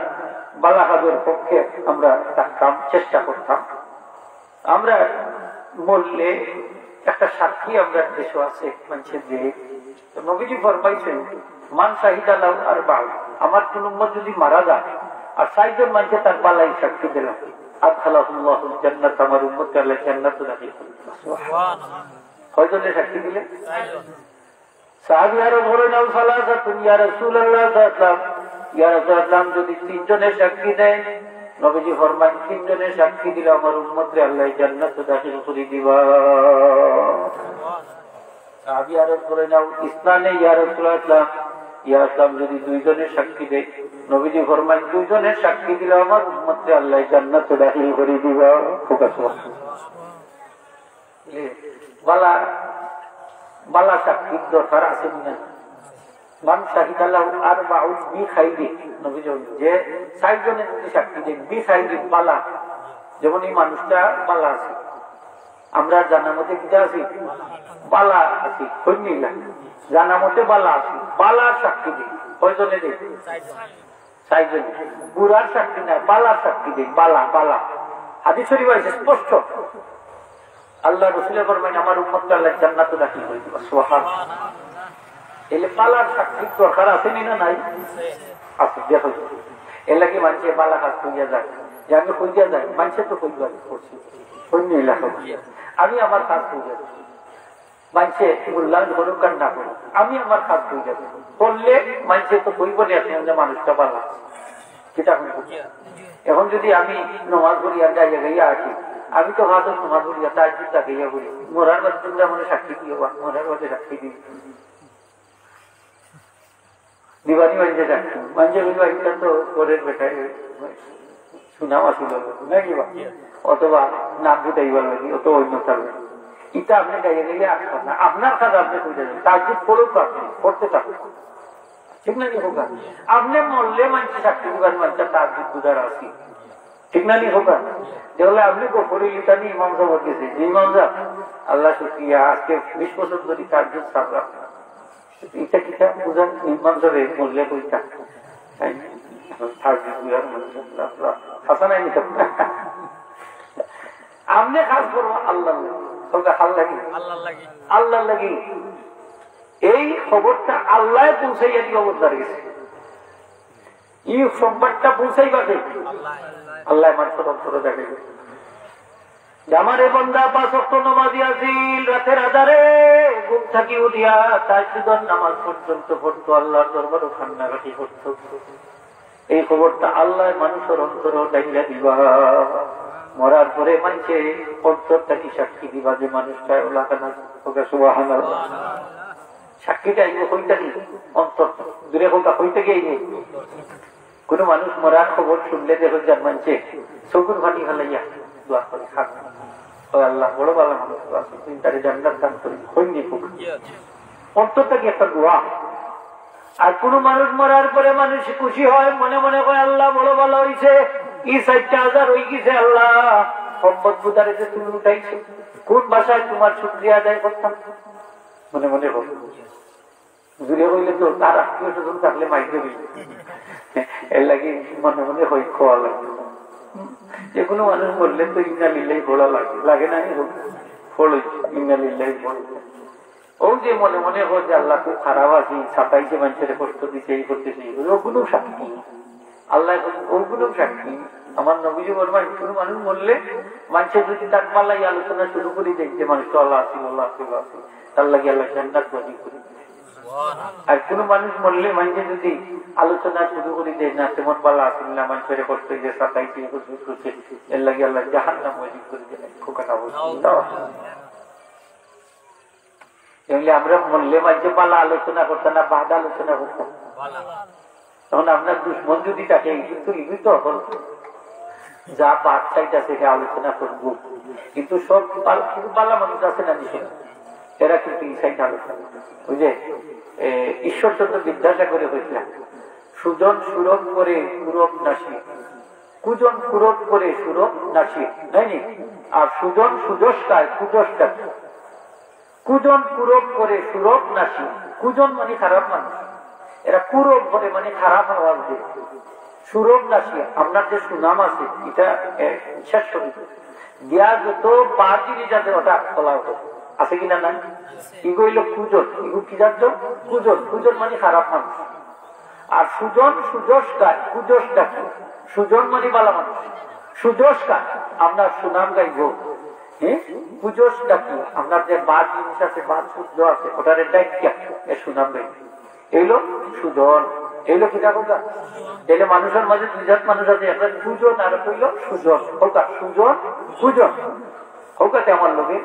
বালা কাজের পক্ষে আমরা থাকতাম, চেষ্টা করতাম। আমরা মরলে একটা সাক্ষী আমরা দেশে আছে, মানুষের যে, তো নবীজি ফরমাইছেন, "মান শাহিদা লাহু আরবাউ", আমার কোন উম্মত যদি মারা যায় আর চারজন মানুষে তার বালাই সাক্ষী দিল, "আদখালাহুল্লাহুল জান্নাত", আমার উম্মতকে আল্লাহ জান্নাতে দাখিল করবে। কয়জনে সাক্ষী দিলে? সাহাবী আরো বলেন, "আও সালাসাতুন ইয়া রাসূলুল্লাহ সাল্লাল্লাহু আলাইহি ওয়াসাল্লাম, ইয়া রাসূলুল্লাহ, যদি তিনজনে সাক্ষী দেয়?" নবীজি ফরমান, "তিনজনে সাক্ষী দিলে আমার উম্মতরে আল্লাহ জান্নাতে দাখিল করে দিবা।" সাহাবী আরো বলেন, "আও ইসনানে ইয়া রাসূলুল্লাহ, ইয়া রাসূলুল্লাহ, যদি দুইজনে সাক্ষী দেয়?" নবীজি ফরমান, "দুইজনে সাক্ষী দিলে আমার উম্মতরে আল্লাহ জান্নাতে দাখিল করে দিবা।" খুব আছে। বালা, বালা সাক্ষীর দরকার আছে নি না? মান শাহিদা লাহু আরবাউন বিখাইরি, নবী বলেন, যে চারজনে যদি সাক্ষী দেন, বিখাইরি, বালা, যেমন এই মানুষটা বালা আছে, আমরা জানা মতে কিতা আছি? বালা আছি, হইনি না? জানা মতে বালা আছি, বালার সাক্ষী দেন। কয়জনে দেন? চারজন। বুরার সাক্ষী না, বালার সাক্ষী দেই, বালা, বালা। হাদিস শরীফ আছে স্পষ্ট। আল্লাহ রসুলে ফরমাইন, "আমার উম্মতরে আল্লাহ জান্নাতে দাখিল করে দিবা।" সুবহানাল্লাহ। এলে বালার সাক্ষীর দরকার আছে নি না নাই? আছে, দেখো। এর লাগি মানুষে বালা কাজ করিয়া যায়, যে আমি করিয়া যাই, মানুষে তো করিয়া করছি, অন্য এলাকা। আমি আমার কাজ করিয়া যাই। মানুষে মূল্যায়ন করুক আর না করুক, আমি আমার কাজ করিয়া যাই। করলে মানুষে তো কইব না এখন যে মানুষটা বালা। কিতা কইব? এখন যদি আমি নমাজ পড়িয়া গাইয়া গাইয়া আসি, আমি তো হয়তো নমাজ পড়িয়া তাহাজ্জুদ লাগাইয়া পড়ি, মরার বাদে তোমরা মনে সাক্ষী দিও বা মরার বাদে সাক্ষী দিও। দিবানি মানষে সাক্ষী, মানষে কইব, "এটা তো পরের বেটায় সুনাম আছিল, নাকি বা?" অথবা নাম ফুটাইবার লাগি, অথবা অন্য কারণে। এটা আপনি গাইয়া গাইয়া আসবেন না, আপনার কাজ আপনি করে যাবেন, তাহাজ্জুদ পড়ুক আপনি, পড়তে থাকুক। ঠিক না নি খোকা? আপনি মরলে মানষে সাক্ষী দিবার মানষে তাহাজ্জুদ গুজার আছি। ঠিক না নি খোকা? যে বলে আপনি গফুরি লিতানি ইমাম সাহেব গেছে, যে ইমাম সাহেব, আল্লাহ শুকরিয়া, আজকে বিশ বছর ধরে তাহাজ্জুদ ছাড়লাম। এটা কিতা বুঝান? ইমাম সাহেব মরলে কইতা। তাই না? তাহাজ্জুদ গুজার মানষে, আল্লাহ, আল্লাহ। হাসান আইনি তো। আপনি কাজ করবো আল্লাহর লাগি। খোকা, আল্লাহর লাগি। আল্লাহর লাগি। আল্লাহর লাগি। এই খবরটা আল্লাহ পৌঁছাইয়া দিবা বন্দার গেছে। এই সংবাদটা পৌঁছাইবা কে? আল্লাহ মানুষর অন্তরে দেখে যে আমার এই বান্দা পাঁচ ওয়াক্ত নমাজি আছিল, রাতের আধারে ঘুম থাকি উঠিয়া তাহাজ্জুদর নামাজ পর্যন্ত পড়তো, আল্লাহর দরবারো কান্নাকাটি করতো। এই খবরটা আল্লাহ মানুষর অন্তরে ডাইলা দিবা। মরার পরে মানষে অন্তর থাকি সাক্ষী দিবা যে মানুষটা ওলা কানা। সুবহানাল্লাহ। সাক্ষীটা আইব কই থাকি? অন্তর। জুরে কউক্কা, কই থাকি আইব? কোনো মানুষ মরার খবর শুনলে দেখো যার মানষে চকুর পানি ফালাইয়া দোয়া করে, খান। ও আল্লাহ, বড় ভালা মানুষ তো আছে, তুমি তারে জান্নাত দান করি, কই নি পুক। অন্তর থাকি একটা দোয়া। আর কোনো মানুষ মরার পরে মানুষ খুশি হয়, মনে মনে কয়, "আল্লাহ, বড় ভালা অইছে, ই ষাইট হাজার অই গেছে, আল্লাহ, সম্পদ বুদারে যে তুমি উঠাইছো, কোন ভাষায় তোমার শুকরিয়া আদায় করতাম?" মনে মনে কয়। জুরে কইলে তো তার আত্মীয় স্বজন থাকলে মাইর দিবি। এর লাগি মনে মনে কয়, কওয়া লাগে। যে কোনো মানুষ মরলে তো ইন্না লিল্লাহি পড়া লাগে, লাগে না? এরকম পড়ে, ইন্না লিল্লাহি পড়ে। ও যে মনে মনে কয় যে আল্লাহ খুব খারাপ আছি, সাতাইশে মানষরে কষ্ট দিছে, এই করতেছে, এই করতেছে, ওগুলো সাক্ষী। আল্লাহ এখন ওগুলো সাক্ষী। আমার নবীজি ফরমায়, কোনো মানুষ মরলে মানষে যদি তার পালাই আলোচনা শুরু করি দেয় যে মানুষ তো আল্লাহ আছিল, আল্লাহ আছিল, আল্লাহ আছিল, তার লাগি আল্লাহ জান্নাত ওয়াজিব করি দেয়। আর কোনো মানুষ মরলে মানষে যদি আলোচনা শুরু করি দেয়, না তেমন ভালা আছিল না, মানষরে কষ্ট হইছে, সাতাইশে, এই করছে, এই করছে, এর লাগি আল্লাহ জাহান্নাম ওয়াজিব করি দেয়। খোকা না বলছি। এমনি আমরা মরলে মাঝে পালা আলোচনা করতাম না, বাদ আলোচনা করতাম। তখন আপনার দুশমন যদি থাকে, এই কিন্তু, এই তো এখন যা বাদ সাইড আছে, এটা আলোচনা করবো। কিন্তু সব পাল-, কিছু পালা মানুষ আছে না, নিচে, এরা কিন্তু এই সাইড আলোচনা করে। ওই যে, এ, ঈশ্বরচন্দ্র বিদ্যাসাগরে কইছিলেন, "সুজন সুরভ করে কুরব নাশি, কুজন কুরব করে সুরভ নাশি", তাই নি? আর সুজন সুযশ গায়, কুযশ গায়। কুজন কুরব করে সুরভ নাশি। কুজন মানে খারাপ মানুষ, এরা কুরব করে মানে খারাপ আওয়াজ দেয়। সুরভ নাশি, আপনার যে সুনাম আছে, এটা, এ, শেষ করে দেয়। দিয়া যত বাদ জিনিস আছে, ওটা খোলা ওঠে। আছে কিনা না? ইগো হইল কুজন, ইগো কি জানতো? কুজন, কুজন মানে খারাপ মানুষ। আর সুজন সুযশ গায়, কুযশ ডাকি। সুজন মানে ভালা মানুষ, সুযশ গায়, আপনার সুনাম গাইব। হ্যাঁ, কুযশ ডাকি, আপনার যে বাদ জিনিস আছে, বাদ শব্দ আছে, ওটারে ডাকিয়া এ সুনাম গাইব। এইলো সুজন, এইলো কিতা কথা? তাহলে মানুষের মাঝে দুই জাত মানুষ আছে, একটা কুজন আর একটা হইল সুজন। কউক্কা, সুজন, কুজন। কউক্কা তে আমার লগে,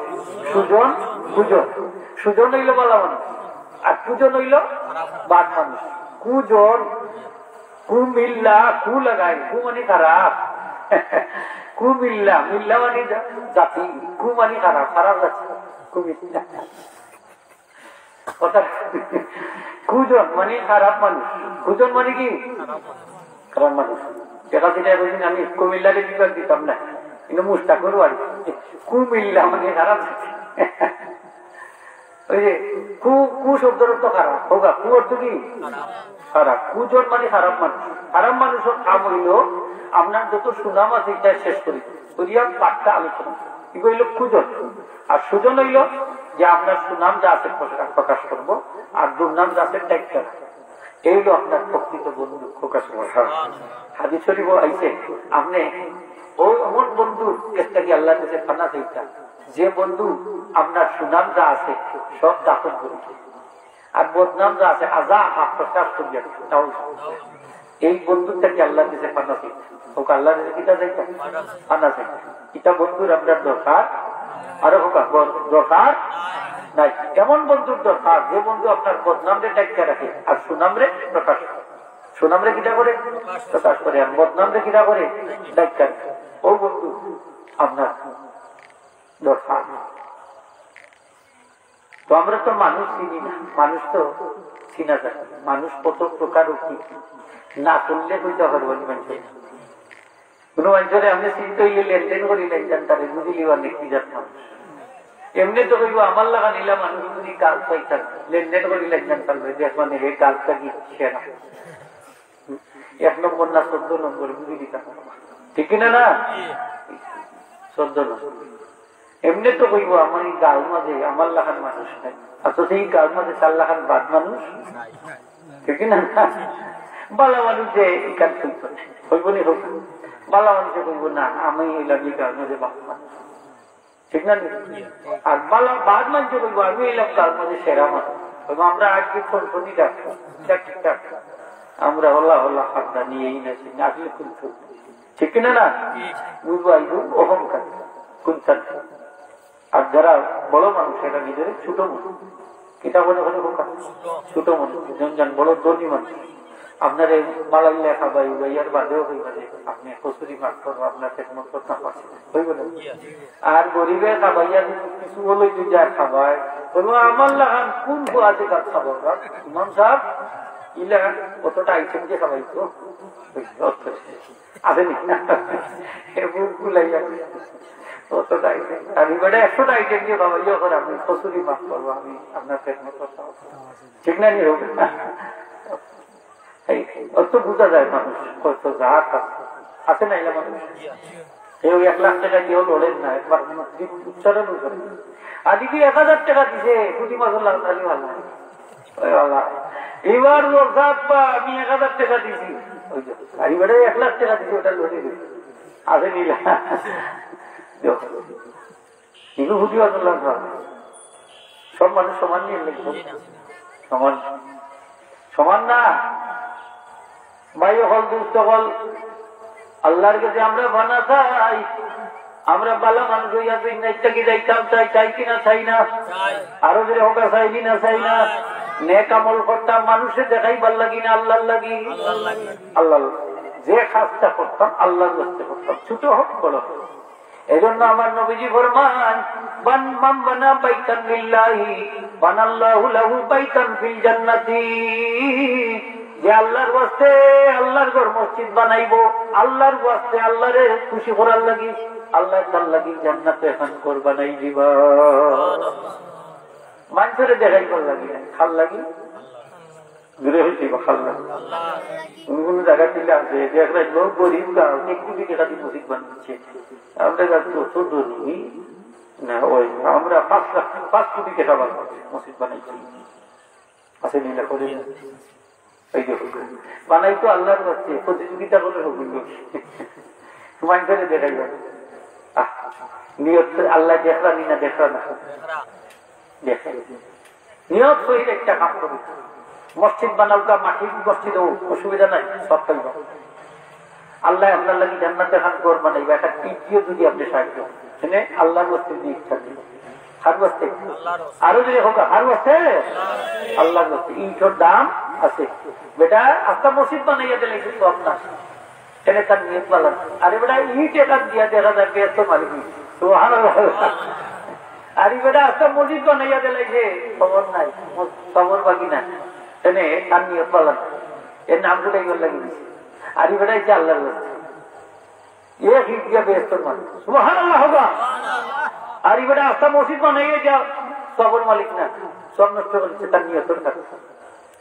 সুজন, কুজন। সুজন হইল ভালা মানুষ, আর কুজন হইল বাদ মানুষ। কুজন, কুমিল্লা, কু লাগায়, কু মানে খারাপ। কুমিল্লা, মিল্লা মানে জা-, জাতি, কু মানে খারাপ, খারাপ জাতি। কুমিল্লা। অর্থাৎ কুজন মানে খারাপ মানুষ। কুজন মানে কি? খারাপ মানুষ। দেখা যায়, এখন আমি কুমিল্লারে বিভাগ দিতাম না, কিন্তু মুস্তাকুর বাড়ি। কুমিল্লা মানে খারাপ। ওই যে কু, কু শব্দর অর্থ খারাপ। কউক্কা, কু অর্থ কি? খারাপ। কুজন মানে খারাপ মানুষ। খারাপ মানুষের কাম হইল আপনার যত সুনাম আছে, এটা শেষ করি, করিয়া বাদটা আলোচনা। এগুলো হইল কুজন। আর সুজন হইল যে আপনার সুনাম যা আছে প্রকাশ, প্রকাশ করব, আর দুর্নাম যা আছে ত্যাগ করা। এই হইল আপনার প্রকৃত বন্ধু। প্রকাশ করা। হাদিস শরীফও আইছে, আপনি ওই এমন বন্ধুর কাছ থেকে আল্লাহর কাছে পানা চাইতা, যে বন্ধু আপনার সুনাম যা আছে সব দাফন করে দেয়, আর বদনাম যা আছে আজা হাত প্রকাশ করিয়া দেয়। নাউজুবিল্লাহ। এই বন্ধুর থেকে আল্লাহর কাছে পানা চাইতা। কউক্কা, আল্লাহর কাছে কিতা চাইতা? পানা চাইতা। ইতা বন্ধুর আপনার দরকার? আরে কউক্কা, বল, দরকার নাই। এমন বন্ধুর দরকার, যে বন্ধু আপনার বদনামরে ডাকিয়া রাখে আর সুনামরে প্রকাশ করে। সুনামরে কিতা করে? প্রকাশ করে। আর বদনামরে কিতা করে? ডাকিয়া রাখে। ও বন্ধু আপনার দরকার। তো আমরা তো মানুষ চিনি না, মানুষ তো চিনা যায় না। মানুষ কত প্রকার ও কি না করলে কইতে পারবো না মানুষের। কোনো মানুষরে আপনি চিনতে হইলে লেনদেন করি লেনদেন তারে বুঝিলি অনেক কি জাত মানুষ। এমনি তো কইব আমার লাগা নিলা মানুষ যদি কাজ পাইতাম, লেনদেন করি লেনদেন পারবে, দেখ মানে হে কাজটা কি সেরা। এক নম্বর না চোদ্দ নম্বর বুঝি দিতাম। ঠিক কিনা না? চোদ্দ নম্বর। এমনি তো কইব আমার এই গাঁওর মাঝে আমার লাখান মানুষ নাই, অথচ এই গাঁওর মাঝে তার লাখান বাদ মানুষ। ঠিক কিনা না? বালা মানুষে ইখান কইতো না। কইবো নি কউক্কা? বালা মানুষে কইবো না, "আমি অইলাম ই গাঁওর মাঝে বালা মানুষ।" ঠিক না নি? আর বালা, বাদ মানুষে কইবো, "আমি অইলাম গাঁওর মাঝে সেরা মানুষ।" কইবো, "আমরা আজকে কোন শনি ডাক্তার, ঠিক ডাক্তার। আমরা হলা হলা খাদ্দা নিয়ে এই না সেই না, আসলে কোন শনি।" ঠিক কিনা না? বুঝবো, আইবো অহংকার, কোন শান্তি। আর যারা বড় মানুষ, এরা নিজের ছোট মানুষ। কিতা মনে করে কউক্কা? ছোট মানুষ। দুজন জন বড় ধনী মানুষ। আপনারে বালা ইলা খাবাই, উবাইয়ার বাদেও কইবা যে, "আপনে কসুরি মাফ করবো, আপনার খেদমত করতাম পারছি না।" কইবো না? আর গরিবে খাবাইয়া যদি কিছু বলে যদি আর খাবায়, বলবো, "আমার লাখান কোন ফুয়াতে ভাত খাবো আমরা? ইমাম সাহেব, ইলা অতটা আইটেম দিয়ে খাবাই তো।" আছে নি? এ বুক ফুলাইয়া। অতটা আইটেম। আমি বেটা একশোটা আইটেম দিয়ে খাবাইয়া করে আপনি কসুরি মাফ করবো, আমি আপনার খেদমত করতাম পারছি না। ঠিক না নি? এই, অত বুঝা যায় মানুষ, কত জাত আছে। আছে না এলা মানুষ? কেউ এক লাখ টাকা দিয়েও লড়েন না, একবার উচ্চারণও করেন না। আজকে এক হাজার টাকা দিছে, কোটি মাসুল লাল খালি ভালো। ওই বাবা, এবার বলছে, "আব্বা, আমি এক হাজার টাকা দিছি।" ওই যে, আর এবারে এক লাখ টাকা দিছি, ওটা লড়ে গেছে। আছে নি এলা? দেখো, কিন্তু বুঝি পারলাম না। সব মানুষ সমান নি, এর লাগি সমান, সমান না। ভাই অকল, দোস্ত অকল, আল্লাহর কাছে আমরা বানা চাই। আমরা বালা মানুষ অইয়া দুনিয়া থাকি যাইতাম চাই, চাই কি না চাই না? আরো জোরে কউক্কা, চাই কি না চাই না? নেক আমল করতাম মানুষরে দেখাইবার লাগি না আল্লাহর লাগি? আল্লাহর। যে কাজটা করতাম আল্লাহর ওয়াস্তে করতাম, ছোট হোক বড় হোক। এজন্য আমার নবীজি ফরমান, "বান-, মান বানা বাইতান লিল্লাহি বানাল্লাহু লাহু বাইতান ফিল জান্নাতি।" যে আল্লাহর ওয়াস্তে আল্লাহর ঘর মসজিদ বানাইবো, আল্লাহর ওয়াস্তে আল্লাহরে খুশি করার লাগি, আল্লাহ তার লাগি জান্নাতে এখন ঘর বানাই দিবা। মানুষরে দেখাইবার লাগি না, কার লাগি? জোরে হইছে বা খাল্লা। কোন কোন জায়গা দিলে আছে, দেখবেন লোক গরিব গাঁও, এক কোটি টাকা দিয়ে মসজিদ বানাচ্ছে। আমরা গাছ তো ধনী না, ওই আমরা পাঁচ লাখ, পাঁচ কোটি টাকা বানাচ্ছি, মসজিদ বানাইছি। আছে নি এলা করে? এই যে বানাই তো আল্লাহর ওয়াস্তে, প্রতিযোগিতা করে হবো। তোমার করে দেখাই যাবে। আহ, নিয়ত আল্লাহ দেখরা নি না দেখরা না? দেখরা। নিয়ত সহিত একটা কাম করো। মসজিদ বানাও, তা মাটির মসজিদ হোক, অসুবিধা নাই, সব পাইবা। আল্লাহ আপনার লাগি জান্নাতে খান ঘর বানাইবা, একটা টিকিও যদি আপনি সাহায্য করেন, এনে আল্লাহর ওয়াস্তে যদি ইচ্ছা দিন। কার ওয়াস্তে? আরো যদি হোক, কার ওয়াস্তে? আল্লাহর ওয়াস্তে। ইটর দাম আছে। বেটা, আস্তা মসজিদ বানাইয়া দিলে কিন্তু আপনার। এনে তার নিয়ত পালন। আরে বেটা, ইট এখান দিয়া দেখা যায় বেহেস্ত মালিক। সুবহানাল্লাহ। আরে বেটা, আস্তা মসজিদ বানাইয়া দিলে যে খবর নাই, খবর বাকি না। এনে তার নিয়ত পালন। এর নাম গুটাই গেল লাগি দিছে। আরে বেটা, এই যে আল্লাহর ওয়াস্তে। এ হিট গিয়া বেহেস্তর মালিক। সুবহানাল্লাহ হোক। আর এবারে আস্তা মসজিদ বানাইয়া যা, সবর মালিক না, সব নষ্ট করেছে তার নিয়তর কারণে।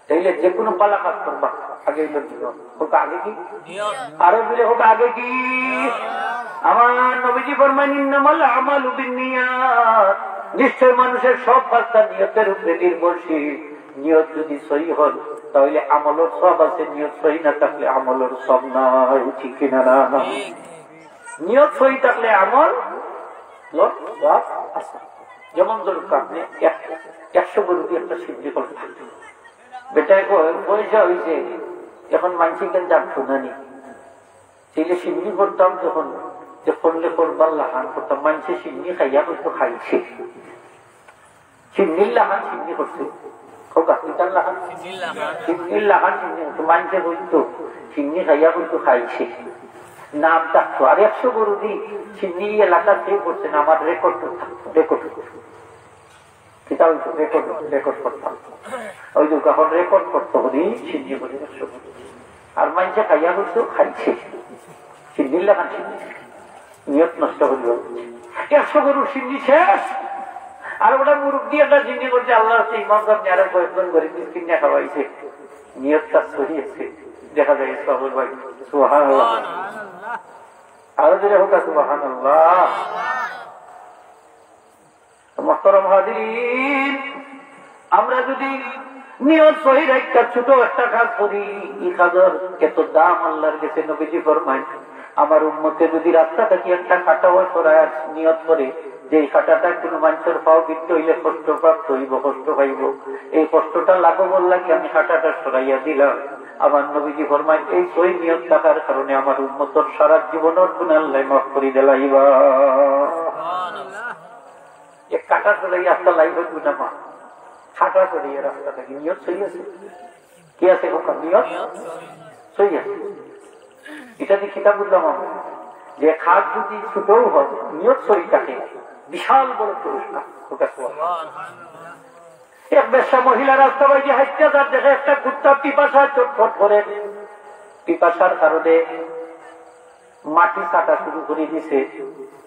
তাইলে যে কোনো বালা কাজ করবা, আগে হইল নিয়ত। হোক আগে কি? আরো জোরে হোক আগে কি? আমার নবীজি ফরমান, "ইন্নামাল আমালু বিন্নিয়াত।" নিশ্চয় মানুষের সব কাজ তার নিয়তের উপরে নির্ভরশীল। নিয়ত যদি সহি হয়, তাহলে আমলর সব আছে, নিয়ত সহি না থাকলে আমলর সব নাই, ঠিক কিনা না? নিয়ত সহি থাকলে আমলর সব আছে। যেমন ধরুন, আপনি এক-, একশো গরু দিয়ে একটা সিদ্ধি করলেন, বেটায় কয়, "পয়সা হইছে, এখন মানষে কেন জানতো না নি?" তাইলে সিন্নি করতাম যখন, যে করলে করবার লাখান করতাম, মানষে সিন্নি খাইয়া হয়তো খাইছে। সিন্নির লাখান সিন্নি করছে। হোক, আপনি তার লাখান? সিন্নির লাখান। সিন্নির লাখান সিন্নি করছে। মানষে হয়তো সিন্নি খাইয়া হয়তো খাইছে। নাম থাকতো। আর একশো গরু দি সিন্নি এলাকা কেউ করছে না, আমার রেকর্ড থাকতো, রেকর্ড। কিতা হইতো? রেকর্ড, রেকর্ড করতাম। ওই যে যখন রেকর্ড করতো, উনি সিন্নি করে একশো গরু। আর মানষে খাইয়া হয়তো খাইছে। সিন্নির লাখান সিন্নি। নিয়ত নষ্ট হইল। একশো গরুর সিন্নি শেষ। আর ওটা মুরব্বি একটা সিন্নি করছে, আল্লাহ হচ্ছে ইমাম সাহেব নিয়ে আরো কয়েকজন গরিব মিসকিন নিয়ে খাওয়াইছে। নিয়তটা সহি আছে। দেখা যায় সবর ভাই। সুবহানাল্লাহ। আরো জোরে হোক সুবহানাল্লাহ। তো মোহতরম হাজিরিন, আমরা যদি নিয়ত সহি রাখিয়া ছোট একটা কাজ করি, ই কাজর এত দাম আল্লাহর গেছে। নবীজি ফরমাইন, আমার উম্মতে যদি রাস্তা থাকি একটা কাটাও সরাইয়া নিয়ত করে যে এই কাটাটা কোনো মানুষের পাও বিদ্ধ হইলে কষ্টপ্রাপ্ত হইব, কষ্ট পাইব, এই কষ্টটা লাঘব অওয়ার লাগি আমি কাটাটা সরাইয়া দিলাম। আমার নবীজি ফরমাইন, এই সহি নিয়ত থাকার কারণে আমার উম্মতর সারা জীবনর গুনাহ আল্লাহ মাফ করি দিলাইবা। এক কাটা সরাইয়া একটা লাইফর গুনাহ মাফ। কাটা সরাইয়া রাস্তা থাকি নিয়ত সহি আছে। কি আছে? নিয়ত সহি আছে। এটা দিয়ে কিতাব বুঝলাম আমরা যে কাজ যদি ছোটও হয়, নিয়ত সহি থাকে, বিশাল বড় পুরস্কার। ওটা সওয়াব। এক বেশ্যা মহিলা রাস্তা বাইদি হাইট্টা যার, দেখে একটা কুত্তা পিপাসা চটফট করে, পিপাসার কারণে মাটি চাটা শুরু করি দিছে।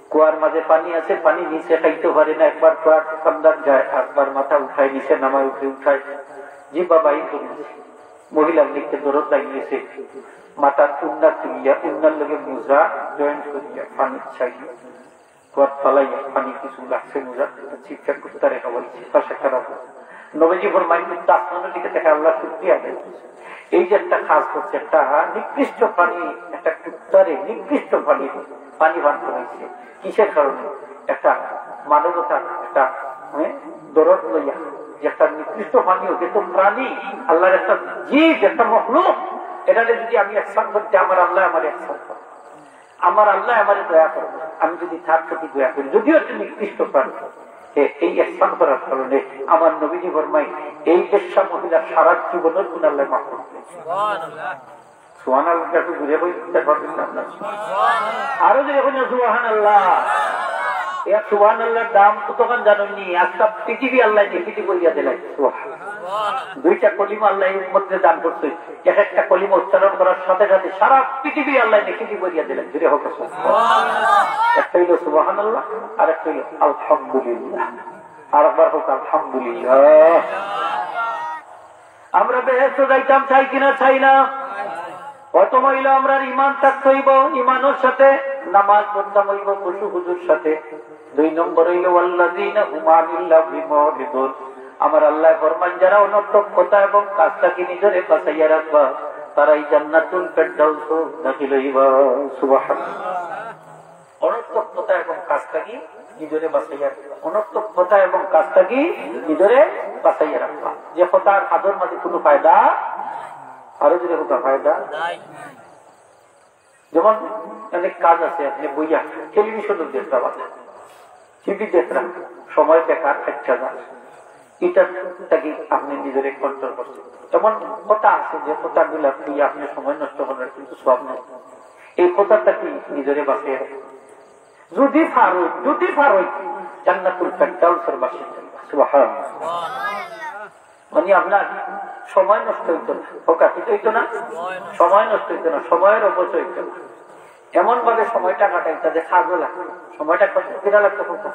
কুয়ার মাঝে পানি আছে, পানি নিচে খাইতে পারে না, একবার কুয়ার কান্দাত যায়, একবার মাথা উঠায় নিচে নামায়, উপরে উঠায়। জি বাবা, এই করি দিছে। মহিলার নিচে দরদ লাগিয়েছে, মাথার উন্না তুলিয়া, উন্নার লগে মোজা জয়েন্ট করিয়া পানি চাইল। কুয়াত ফালাইয়া পানি কিছু লাগছে মোজা, চিৎকার করতে রেখা বলছে, পাশে খারাপ। নবীজি ফরমাইন, "কুত্তা আসমানের দিকে তাকায় আল্লাহ শুকরিয়া আদায় করছে।" এই যে একটা কাজ করছে, একটা নিকৃষ্ট প্রাণী, একটা কুত্তারে নিকৃষ্ট প্রাণী পানি পান করাইছে। কিসের কারণে? একটা মানবতা, একটা, হ্যাঁ, দরদ লইয়া, যে একটা নিকৃষ্ট প্রাণী, ওকে তো প্রাণী, আল্লাহর একটা জীব, একটা মখলুক, এটারে যদি আমি একসান করতে, আমার আল্লাহ আমার একসান করে। আমার আল্লাহ আমারে দয়া করবে, আমি যদি তার প্রতি দয়া করি, যদিও একটু নিকৃষ্ট প্রাণী, এ-, এই ইহসান করার কারণে আমার নবীজি ফরমাই, এই বেশ্যা মহিলার সারা জীবনের গুনাহ আল্লাহ মাফ করবে। সুবহানাল্লাহ, একটু জোরে বলতে পারবেন না আপনারা? আরো জোরে বলুন, সুবহানাল্লাহ। এক সুবহানাল্লাহর দাম কতখান জানেননি? আজকে পৃথিবী আল্লাহ দেখি দিব ইয়া দিলাই। সুবহান। দুইটা কলিমা আল্লাহ এই উম্মতরে দান করছে। এক একটা কলিমা উচ্চারণ করার সাথে সাথে সারা পৃথিবী আল্লাহ দেখি দিব ইয়া দিলাই। জোরে হোক, সুবহান। একটা হইল সুবহানাল্লাহ, আর একটা হইল আলহামদুলিল্লাহ। আর একবার হোক আলহামদুলিল্লাহ। আমরা বেহেশত যাইতাম চাই কিনা? চাই না? প্রথম হইল আমরার ইমান থাকতে হইব, ইমানের সাথে নামাজ পড়তাম হইব খুশু খুজুর সাথে। দুই নম্বর হইল ওয়াল্লাযীনা হুম আনিল লাগবি মুরিদুন। আমার আল্লাহ ফরমান, যারা অনর্থক কথা এবং কাজ থাকি নিজরে বাঁচাইয়া রাখবা, তারাই জান্নাতুল ফেরদাউস দাখিল হইবা। সুবহানাল্লাহ। অনর্থক কথা এবং কাজ থাকি নিজরে বাঁচাইয়া রাখবা। অনর্থক কথা এবং কাজ থাকি নিজরে বাঁচাইয়া রাখবা। যে কথার কাজর মাঝে কোনো ফায়দা, আরো যদি কথা ফায়দা। যেমন অনেক কাজ আছে, আপনি বইয়া টেলিভিশনও দেখরা, টিভি দেখরা, সময় বেকার খাইচ্ছা যায়। এটা থাকি আপনি নিজরে কন্ট্রোল করছেন। এমন কথা আছে যে কথাগুলা বইয়া আপনি সময় নষ্ট করার কিন্তু সওয়াব নাই। এই কথা থাকি নিজরে বাঁচিয়ে রাখুন। যদি পারো, যদি পারো, জান্নাতুল ফেরদাউসের বাসিন্দা। সুবহানাল্লাহ। মানে আপনার সময় নষ্ট হইতো না, ফোকাসিত হইতো না, সময় নষ্ট হইতো না, সময়ের অপচয় হইতো না। এমন ভাবে সময়টা কাটাইতা যে কাজও লাগে। সময়টা কত কিনা লাগতো, কত?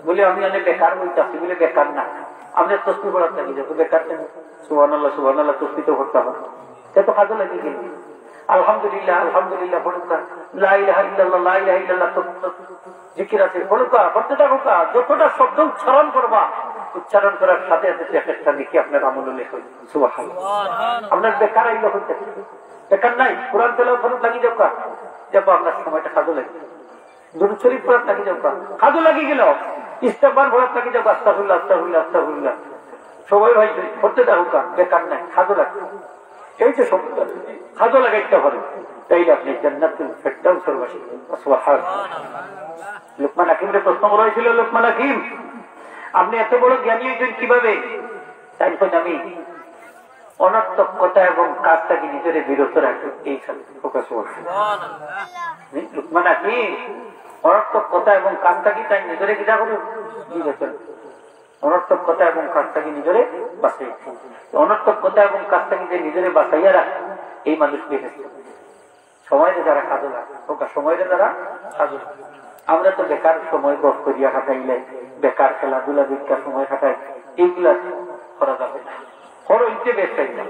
বলে, "আমি অনেক বেকার বইতাছি।" বলে, "বেকার না, আমরা তসবি পড়ার লাগি যাবো।" বেকার কেন? সুবহানাল্লাহ, সুবহানাল্লাহ, তসবি তো পড়তে হবে। সে তো কাজও লাগি গেল। আলহামদুলিল্লাহ, আলহামদুলিল্লাহ পড়ুকা, লা ইলাহা ইল্লাল্লাহ, লা ইলাহা ইল্লাল্লাহ, তো, তো জিকির আছে, পড়ুকা, পড়তে থাকুকা, যতটা শব্দ উচ্চারণ করবা, উচ্চারণ করার সাথে সাথে এক একটা নেকি আপনার আমল উল্লেখ হইবে। সুবহানাল্লাহ। আপনার বেকার আইলে হইতে, বেকার নাই, কোরআন তেলাওয়াত করার লাগি যাউকা, দেখো আপনার সময়টা কাজও লাগে। দুরূদ শরীফ পড়ার লাগি যাউকা, কাজও লাগি গেল। ইস্তেগফার পড়ার লাগি যাউকা, আস্তাগফিরুল্লাহ, আস্তাগফিরুল্লাহ, আস্তাগফিরুল্লাহ। সবাই ভাই পড়তে থাকুকা, বেকার নাই, কাজও লাগে। এই যে শব্দটা যদি কাজও লাগাইতে পারে, তাইলে আপনি জান্নাতুল ফেরদাউসের বাসিন্দা। সুবহানাল্লাহ। লোকমান হাকিমরে প্রশ্ন করা হয়েছিল, "লোকমান হাকিম, আপনি এত বড় জ্ঞানী হয়েছেন কিভাবে?" তাই কইন, "আমি অনর্থক কথা এবং কাজ থাকি নিজরে বিরত রাখি।" এই ফোকাস করছে। হুম, লোকমান হাকিম অনর্থক কথা এবং কাজ থাকি তাই নিজরে কিতা করে? বিরত রাখে। অনর্থক কথা এবং কাজ থাকি নিজরে বাঁচাইয়া। অনর্থক কথা এবং কাজ থাকি যে নিজরে বাঁচাইয়া রাখে, এই মানুষ বেহেশত। সময়রে যারা কাজে লাগে, ওটা সময়রে যারা কাজে লাগে। আমরা তো বেকার সময় গপ করিয়া কাটাইলে, বেকার খেলাধুলা দেখিয়া সময় কাটাই, এইগুলা করা যাবে না। করো ইচ্ছে বেশ চাই না,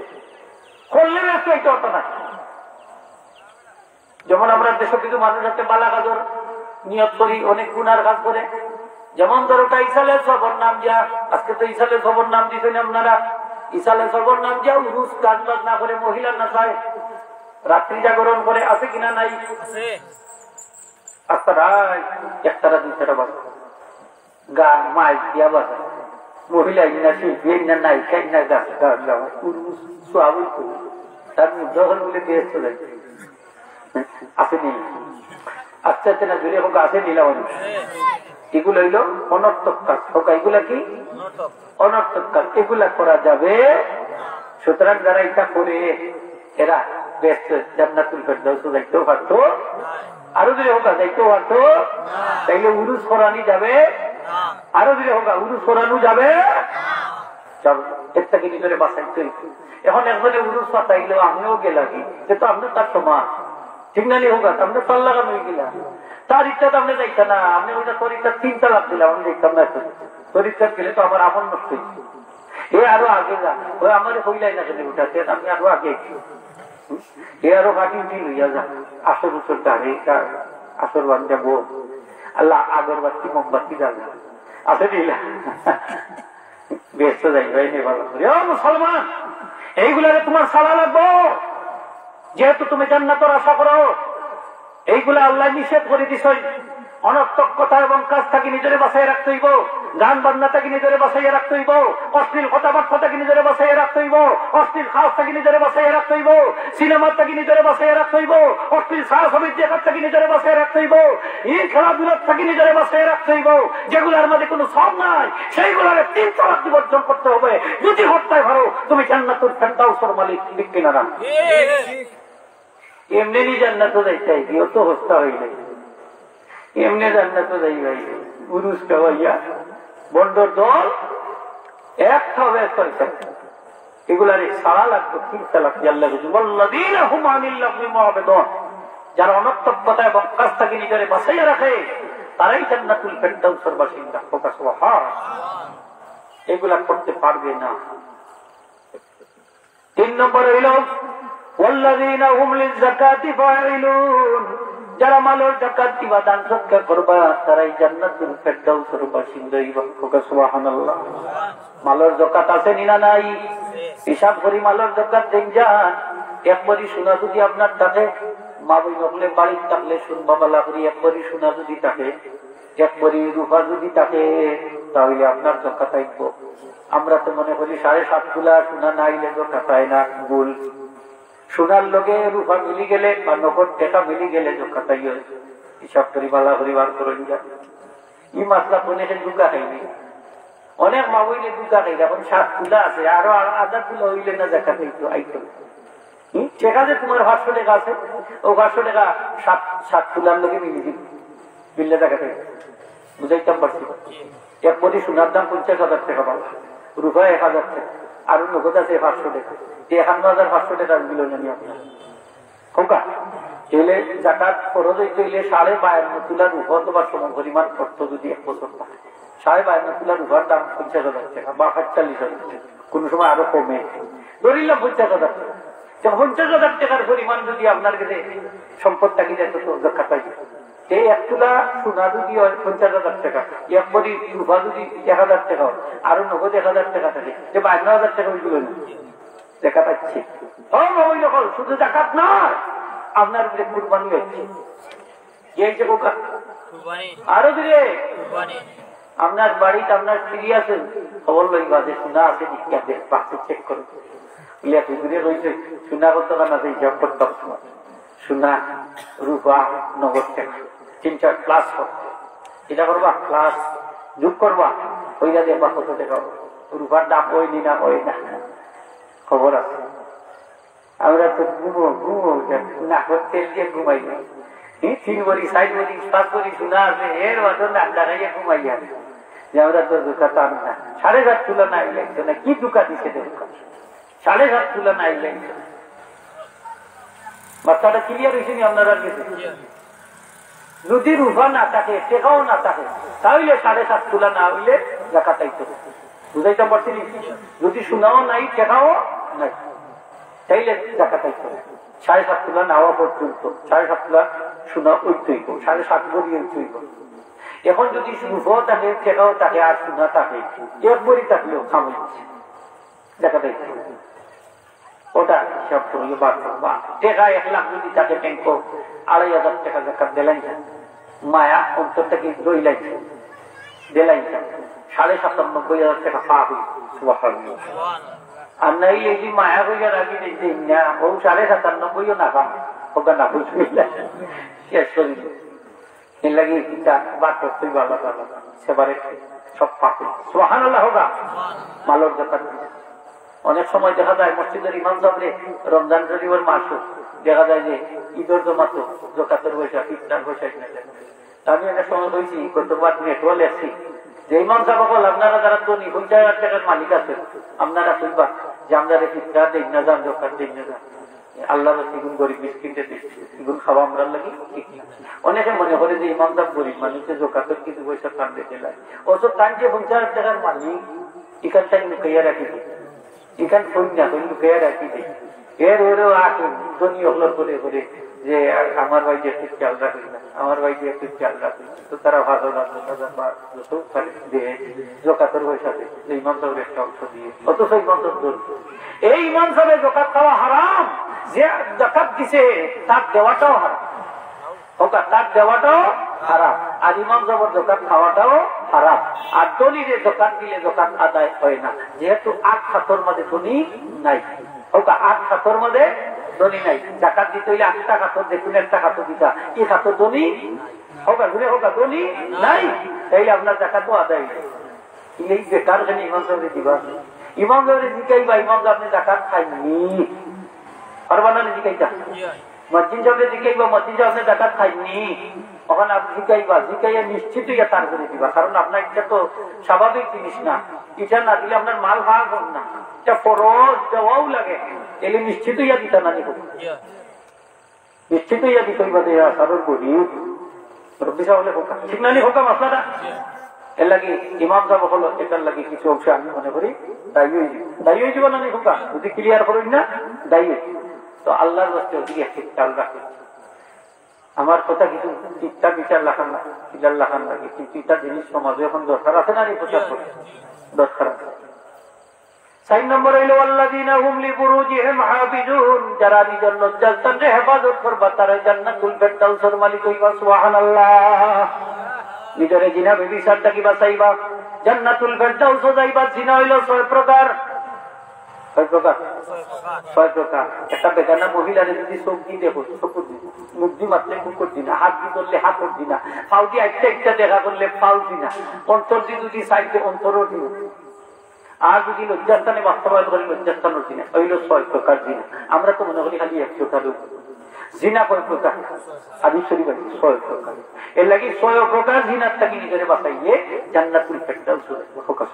করলে বেশ চাইতে হতো না। যেমন আমরা দেশে কিছু মানুষ আছে বালা কাজর নিয়ত করি, অনেক গুনার কাজ করে। যেমন ধরো, ইসালে সবর নাম দিয়া, আজকে তো ইসালে সবর নাম দিছেন আপনারা, ইসালে সবর নাম দিয়া উরুস, গান বাজনা করে, মহিলা নাচায়, রাত্রি জাগরণ করে, আছে কিনা নাই? আছে। আচ্ছা, রাত একটারা দুইটারা বাজে, গান মাইক দিয়া বাজে, মহিলা ইন্না, শিল্পী ইন্না, নায়িকা ইন্না, গান গান গাওয়ায়, উরুস, সওয়াব অইতো। তার মধ্যে হল বলে বেহেস্ত যাইতে। আছে নি? আচ্ছা, আচ্ছা, না, জোরে হোক, আছে নি লাগানো? এগুলা অইলো অনর্থক কাজ। হোক, এগুলা কি? অনর্থক কাজ। এগুলা করা যাবে। সুতরাং যারা এটা করে, এরা বেহেস্ত জান্নাতুল ফেরদাউসে যাইতেও পারতো। আরো জোরে হোক, যাইতেও পারতো। তাইলে উরুস করানি যাবে। আরো জোরে হোক, উরুস করানো যাবে। যাবে। এর থেকে নিজেরে বাঁচাইতে অইবে। এখন একজনে উরুস পাতাইলো, আপনেও গেলা কি? সে তো আপনে তার সমান। ঠিক না নি? হোক, আপনে তার লাগান অই গেলা। তার ইচ্ছা তো আপনে যাইতা না, আপনে ওইটা তোর ইচ্ছা তিন তালাক দিলাম, আমি যাইতাম না এখন। তোর ইচ্ছা গেলে তো আমার আমল নষ্ট অইছে। এ আরো আগে যা, ওই আমারে কইলাই না কেনে উঠাতে, আমি আরো আগে আইছি। এ আরো কাটি উঠি লইয়া যা, আসর উসর দাঁড়ে, আসর বান্ধা বউ, আল্লাহ আগরবাতি মোমবাতি জ্বালা, আছে দিলা। বেহেস্ত যাইবায় নি ভালা করি। ও মুসলমান, এইগুলারে তুমার ছাড়া লাগবো, যেহেতু তুমি জান্নাতর আশা করো। এইগুলা আল্লায় নিষেধ করি দিছইন। অনর্থক কথা এবং কাজ থাকি নিজেরে বাঁচাইয়া রাখতে অইবো, গান বাজনা থাকি নিজেরে বাঁচাইয়া রাখতে অইবো, অশ্লীল কথাবার্তা থাকি নিজেরে বাঁচাইয়া রাখতে অইবো, অশ্লীল কাজ থাকি নিজেরে বাঁচাইয়া রাখতে অইবো, সিনেমা থাকি নিজেরে বাঁচাইয়া রাখতে অইবো, অশ্লীল ছায়াছবি দেখার থাকি নিজেরে বাঁচাইয়া রাখতে অইবো, এই খেলাধুলা থাকি নিজেরে বাঁচাইয়া রাখতে অইবো। যেগুলার মাঝে কোনো সওয়াব নাই, সেইগুলারে তিন তালাক দিয়া বর্জন করতে হবে। যদি করতে পারো, তুমি জান্নাতুল ফেরদাউসর মালিক, ঠিক কিনা না? এমনে নি জান্নাতো যাইতায়, অত হস্তা অইলে। এমনে জান্নাতো যাইবায়, উরুস খাওয়াইয়া, ভন্ডর দল, এক খাবে ছয়টা। এগুলারে ছাড়া লাগবো, তিন তালাক দিয়া আল্লায় কইছইন, "ওয়াল্লাযীনা হুম আনিল লাগবি মুআরিদুন।" যারা অনর্থক কথা এবং কাজ থাকি নিজেরে বাঁচাইয়া রাখে, তারাই জান্নাতুল ফেরদাউসর বাসিন্দা। হোক সুবহান। এগুলা করতে পারবে না। তিন নম্বর অইলো, "ওয়াল্লাযীনা হুম লিয-যাকাতি ফাইলুন।" যারা মালর যাকাত দিবা, দান সদকা করবা, তারাই জান্নাতুল ফেরদাউসর বাসিন্দা অইবা। হোক সুবহানাল্লাহ। মালর যাকাত আছে নি না নাই? হিসাব করি মালর যাকাত দেইন যান। এক ভরি সোনা যদি আপনার থাকে, মা বইন অকলে বাড়িত থাকলে শুনবা ভালা করি, এক ভরি সোনা যদি থাকে, এক ভরি রূপা যদি থাকে, তাহলে আপনার যাকাত আইবো। আমরা তো মনে করি সাড়ে সাত তুলা সোনা না আইলে যাকাত আয় না, ভুল। সোনার লগে রূপা মিলি গেলে বা নগদ টেকা মিলি গেলে যাকাত আয়। হিসাব করি ভালা করি বার করইন যান। ই মাসলা অনেকে ধুকা খাইনি, অনেক মা বইনে ধুকা খাইনি। এখন সাত তুলা আছে, আরো আ-, আধা তুলা অইলে না যাকাত আইতো, আইতো। হুম? টেকা যে তুমার পাঁচশো টেকা আছে, অউ পাঁচশো টেকা সাত, সাত তুলার লগে মিলি দিবো, মিললে যাকাত আইতো। বুঝাইতাম পারছি? এক ভরি সোনার দাম পঞ্চাশ হাজার টেকা বাবা, রূপা এক হাজার টেকা, আরো নগদ আছে পাঁচশো টেকা। তে একান্ন হাজার পাঁচশো টেকা দিল না নি আপনার? হোক। তাইলে যাকাত ফরজ অইতে অইলে সাড়ে বায়ান্ন তুলা রূপা অথবা সমপরিমাণ অর্থ যদি এক বছর থাকে, সাড়ে বায়ান্ন তুলা রূপার দাম পঞ্চাশ হাজার টেকা বা পঁয়তাল্লিশ হাজার টেকা, কোনো সময় আরো কমে, ধরিলাম পঞ্চাশ হাজার টেকা। তে পঞ্চাশ হাজার টেকার পরিমাণ যদি আপনার কাছে সম্পদ থাকি যায়, তো যাকাত আইবো। তে এক তুলা সোনা যদি অয় পঞ্চাশ হাজার টেকা, এক ভরি রূপা যদি এক হাজার টেকা অয়, আরো নগদ এক হাজার টেকা থাকে, তে বায়ান্ন হাজার টেকা অইলো না? যাকাত আইছে। ও মা বইন অকল, শুধু যাকাত না, আপনার উপরে কুরবানি অইছে। কি অইছে কুরবানি? আরো জোরে। আপনার বাড়িত আপনার স্ত্রী আছে, খবর লইবা যে সোনা আছে নি, দেখবা, পাশে চেক করো। বলে, "হুজুরে কইছে, সোনা কত খান আছে, হিসাব করতাম তোমার। সোনা, রূপা, নগদ টেকা, তিনটা প্লাস করতে।" এটা করবা, প্লাস যোগ করবা, অইয়া দেখবা কত টেকা অয়। রূপার দাম অয় নি না, অয় না, খবর আছে। আমরা তো ঘুমো, ঘুমো, না করতে গিয়ে ঘুমাই না। এই তিন ভরি, চাইর ভরি, পাঁচ ভরি সোনা আছে, এর মাঝে নাক ডাকাইয়া ঘুমাইয়া। যে আমরা তো যাকাত আনি না। সাড়ে সাত তুলা না অইলে অইতো না। কি ধুকা দিছে দেখো। সাড়ে সাত তুলা না অইলে অইতো না। মাসলাটা ক্লিয়ার অইছে নি আপনারার কাছে? যদি রূপা না থাকে, টেকাও না থাকে, তাইলে সাড়ে সাত তুলা না অইলে যাকাত আইতো না। বুঝাইতাম পারছি নি? যদি সোনাও নাই, টেকাও নাই, তাইলে যাকাত আইতো না। সাড়ে সাত তুলা না অওয়া পর্যন্ত, সাড়ে সাত তুলা সোনা অইতো অইবো, সাড়ে সাত ভরি অইতো অইবো। এখন যদি রূপাও থাকে, টেকাও থাকে, আর সোনা থাকে, এক ভরি থাকলেও কাম অইছে। দেখা যায় ওটা হিসাব করিয়া বার করবা। টেকা এক লাখ যদি থাকে ব্যাংকো, আড়াই হাজার টেকা জাকাত দিলাইন, মায়া অন্তর থাকি দিলাইন, দিলাইন, সাড়ে সাতানব্বই হাজার টেকা পাবি। সুবহানাল্লাহ। আর নাইলে এই যে মায়া কইয়া রাখি দিন না, ও সাড়ে সাতানব্বইও না পান, ওটা না বুঝবি না, শেষ করি দিন। এর লাগি এটা বার করতেই ভালো, ভালো। সেবারে সব পাপে। সুবহানাল্লাহ হোক। মালর জাকাত। অনেক সময় দেখা যায় মসজিদের ইমাম সাহেবরে রমজান শরীফের মাসও দেখা যায় যে ঈদের জমাতো জাকাতের পয়সা, ফিতরার পয়সা কিনা যায়। আমি অনেক সময় কইছি, গতবার নেটও লেখছি যে ইমাম সাহেব বল, আপনারা যারা ধনী, পঞ্চাশ হাজার টেকার মালিক আছে, আপনারা কইবা যে আমরা রে ফিতরা দেই না যান, জাকাত দেই না যান। আল্লাহ রসুল ইগুন গরিব মিসকিনরে দিছে, ইগুন খাওয়া আমরার লাগি ঠিক না। অনেকে মনে করে যে ইমাম সাহেব গরিব মানুষে জাকাতের কিছু পয়সা তান দিতে লাগে, অথচ তান যে পঞ্চাশ হাজার টেকার মালিক, ইখান তাই লুকাইয়া রাখি দে, ইখান কই না কই লুকাইয়া রাখি দে। এর ওরেও আট ধনী হকলর করে করে যে আমার ভাই যে একটু খেয়াল রাখি না, আমার ভাই যে একটু খেয়াল রাখি না, তো তারা ভালো লাগলো, তারা বা যত পারে দিয়ে জাকাতের পয়সা দেয়, যে ইমাম সাহেবের একটা অংশ দিয়ে, অথচ ইমাম সাহেব ধনী। এই ইমাম সাহেবের জাকাত খাওয়া হারাম, যে জাকাত দিছে তার দেওয়াটাও হারাম। ওটা তার দেওয়াটাও হারাম, আর ইমাম সাহেবের জাকাত খাওয়াটাও হারাম। আর ধনীরে জাকাত দিলে জাকাত আদায় হয় না, যেহেতু আট খাতর মাঝে ধনী নাই। ওটা আট খাতর মাঝে ধনী নাই। জাকাত দিতে হইলে আটটা খাতর, যে কোনো একটা খাতর দিতা, এই খাতর ধনী ওটা ঘুরে ওটা ধনী নাই, তাইলে আপনার জাকাতও আদায় হইল। এই বেকার খালি ইমাম সাহেবরে দিবা। ইমাম সাহেবরে জিকাইবা, "ইমাম সাহেব, আপনি জাকাত খাইননি?" পারবা না নি জিকাইতা? মসজিদ সাহেবরে জিকাইবা, "মসজিদ সাহেব, আপনি জাকাত খাইননি?" ওখানে আপনি জিকাইবা, জিকাইয়া নিশ্চিত হইয়া তার করে দিবা, কারণ আপনার এটা তো স্বাভাবিক জিনিস না। এটা না দিলে আপনার মাল ভাগ হন না, এটা ফরজ, দেওয়াও লাগে, তাইলে নিশ্চিত হইয়া দিতা না নি? নিশ্চিত হইয়া দিতে হইবা যে ইয়া সারুর গরিব, রব্বি সাহেব বলে হোকা। ঠিক না নি হোকা মাসলাটা? এর লাগি ইমাম সাহেব হলো, এটার লাগি কিছু অংশ আমি মনে করি দায়ী হয়ে যাবো। দায়ী হয়ে যাবো না নি হোকা? যদি ক্লিয়ার করুন না, দায়ী হয়ে যাবো। তো আল্লাহর বাস্তে ওদিকে একটু খেয়াল রাখুন। আমার কথা কিছু চিন্তা বিচার লাখান লাগে, চিন্তার লাখান লাগে, কিন্তু এটা জিনিস সমাজে এখন দরকার আছে না নি? প্রচার করে দরকার আছে। চার নম্বর হইল, "ওয়াল্লাযীনা হুম লিফুরুজিহিম হাফিজুন", যারা নিজের লজ্জাস্থানরে হেফাজত করবা, তারা জান্নাতুল ফেরদাউসের মালিক হইবা। সুবহানাল্লাহ। নিজেরে জিনা ব্যভিচার থাকি বাঁচাইবা, জান্নাতুল ফেরদাউসও যাইবা। জিনা হইল ছয় প্রকার। কয় প্রকার? ছয় প্রকার। একটা বেগানা মহিলারে যদি চোখ দি দেখো, চোখ দি, মুখ দি মাতলে মুখ দি না, হাত দি ধরলে হাত দি না, পাও দি একটা একটা দেখা করলে পাও দি না, অন্তর দি যদি চাইতে অন্তরও দি না। আর যদি লজ্জাস্থানে বাস্তবায়ন করি, লজ্জাস্থানর জিনা, ওই হলো ছয় প্রকার জিনা। আমরা তো মনে করি খালি এক প্রকার জিনা। কয় প্রকার? হাদিস শরীফ আছে ছয় প্রকার। এর লাগি ছয় প্রকার জিনার থাকি নিজেরে বাঁচাইলে জান্নাতুল ফেরদাউস হইল। ফোকাস।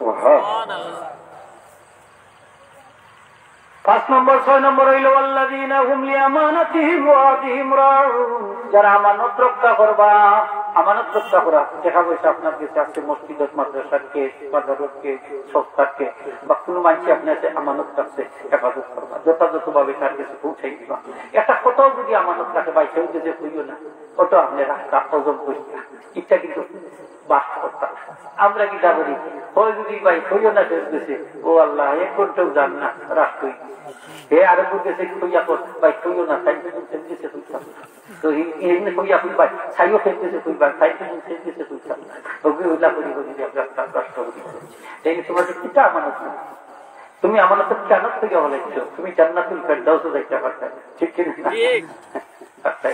পাঁচ নম্বর, ছয় নম্বর হইল, "ওয়াল্লাযীনা হুম লিআমানাতিহিম ওয়া আহদিহিম রাউন", যারা আমানত রক্ষা করবা, আমানত রক্ষা করা, টাকা পয়সা আপনার কাছে আছে, মসজিদত, মাদ্রাসার কেস, বাজারত কেস, সস্তার কেস, বা কোনো মানুষে আপনার কাছে আমানত রাখছে, হেফাজত করবা, যথাযথভাবে তার কাছে পৌঁছাই দিবা। একটা কথাও যদি আমানত রাখে, ভাই, কেউ যদি কইও না, ওটা আপনি রাখতা হজম করিয়া, ইচ্ছা কিন্তু বাস করতাম। আমরা কিতা করি? হয় যদি ভাই কইও না, ফেরত গেছে, ও আল্লাহ, এক ঘন্টাও যান না, রাত কই। হে আরো গেছে, কইয়া কর, ভাই কইও না, তাই ফেরত গেছে, কইতাম। তো এই, এই এমনি কইয়া কই ভাই, সাইও ফেরত গেছে, কই ভাই, তাই ফেরত গেছে, কইতাম। ওকে ওইলা করি, করি, যে আমরা রাস্তা নষ্ট করি। তাই তোমার কিতা আমানত না? তুমি আমানত কেন থেকে বলেছ? তুমি জান্নাতুল ফেরদাউসে যাইতে পারতে, ঠিক কি না? ঠিক। আচ্ছা।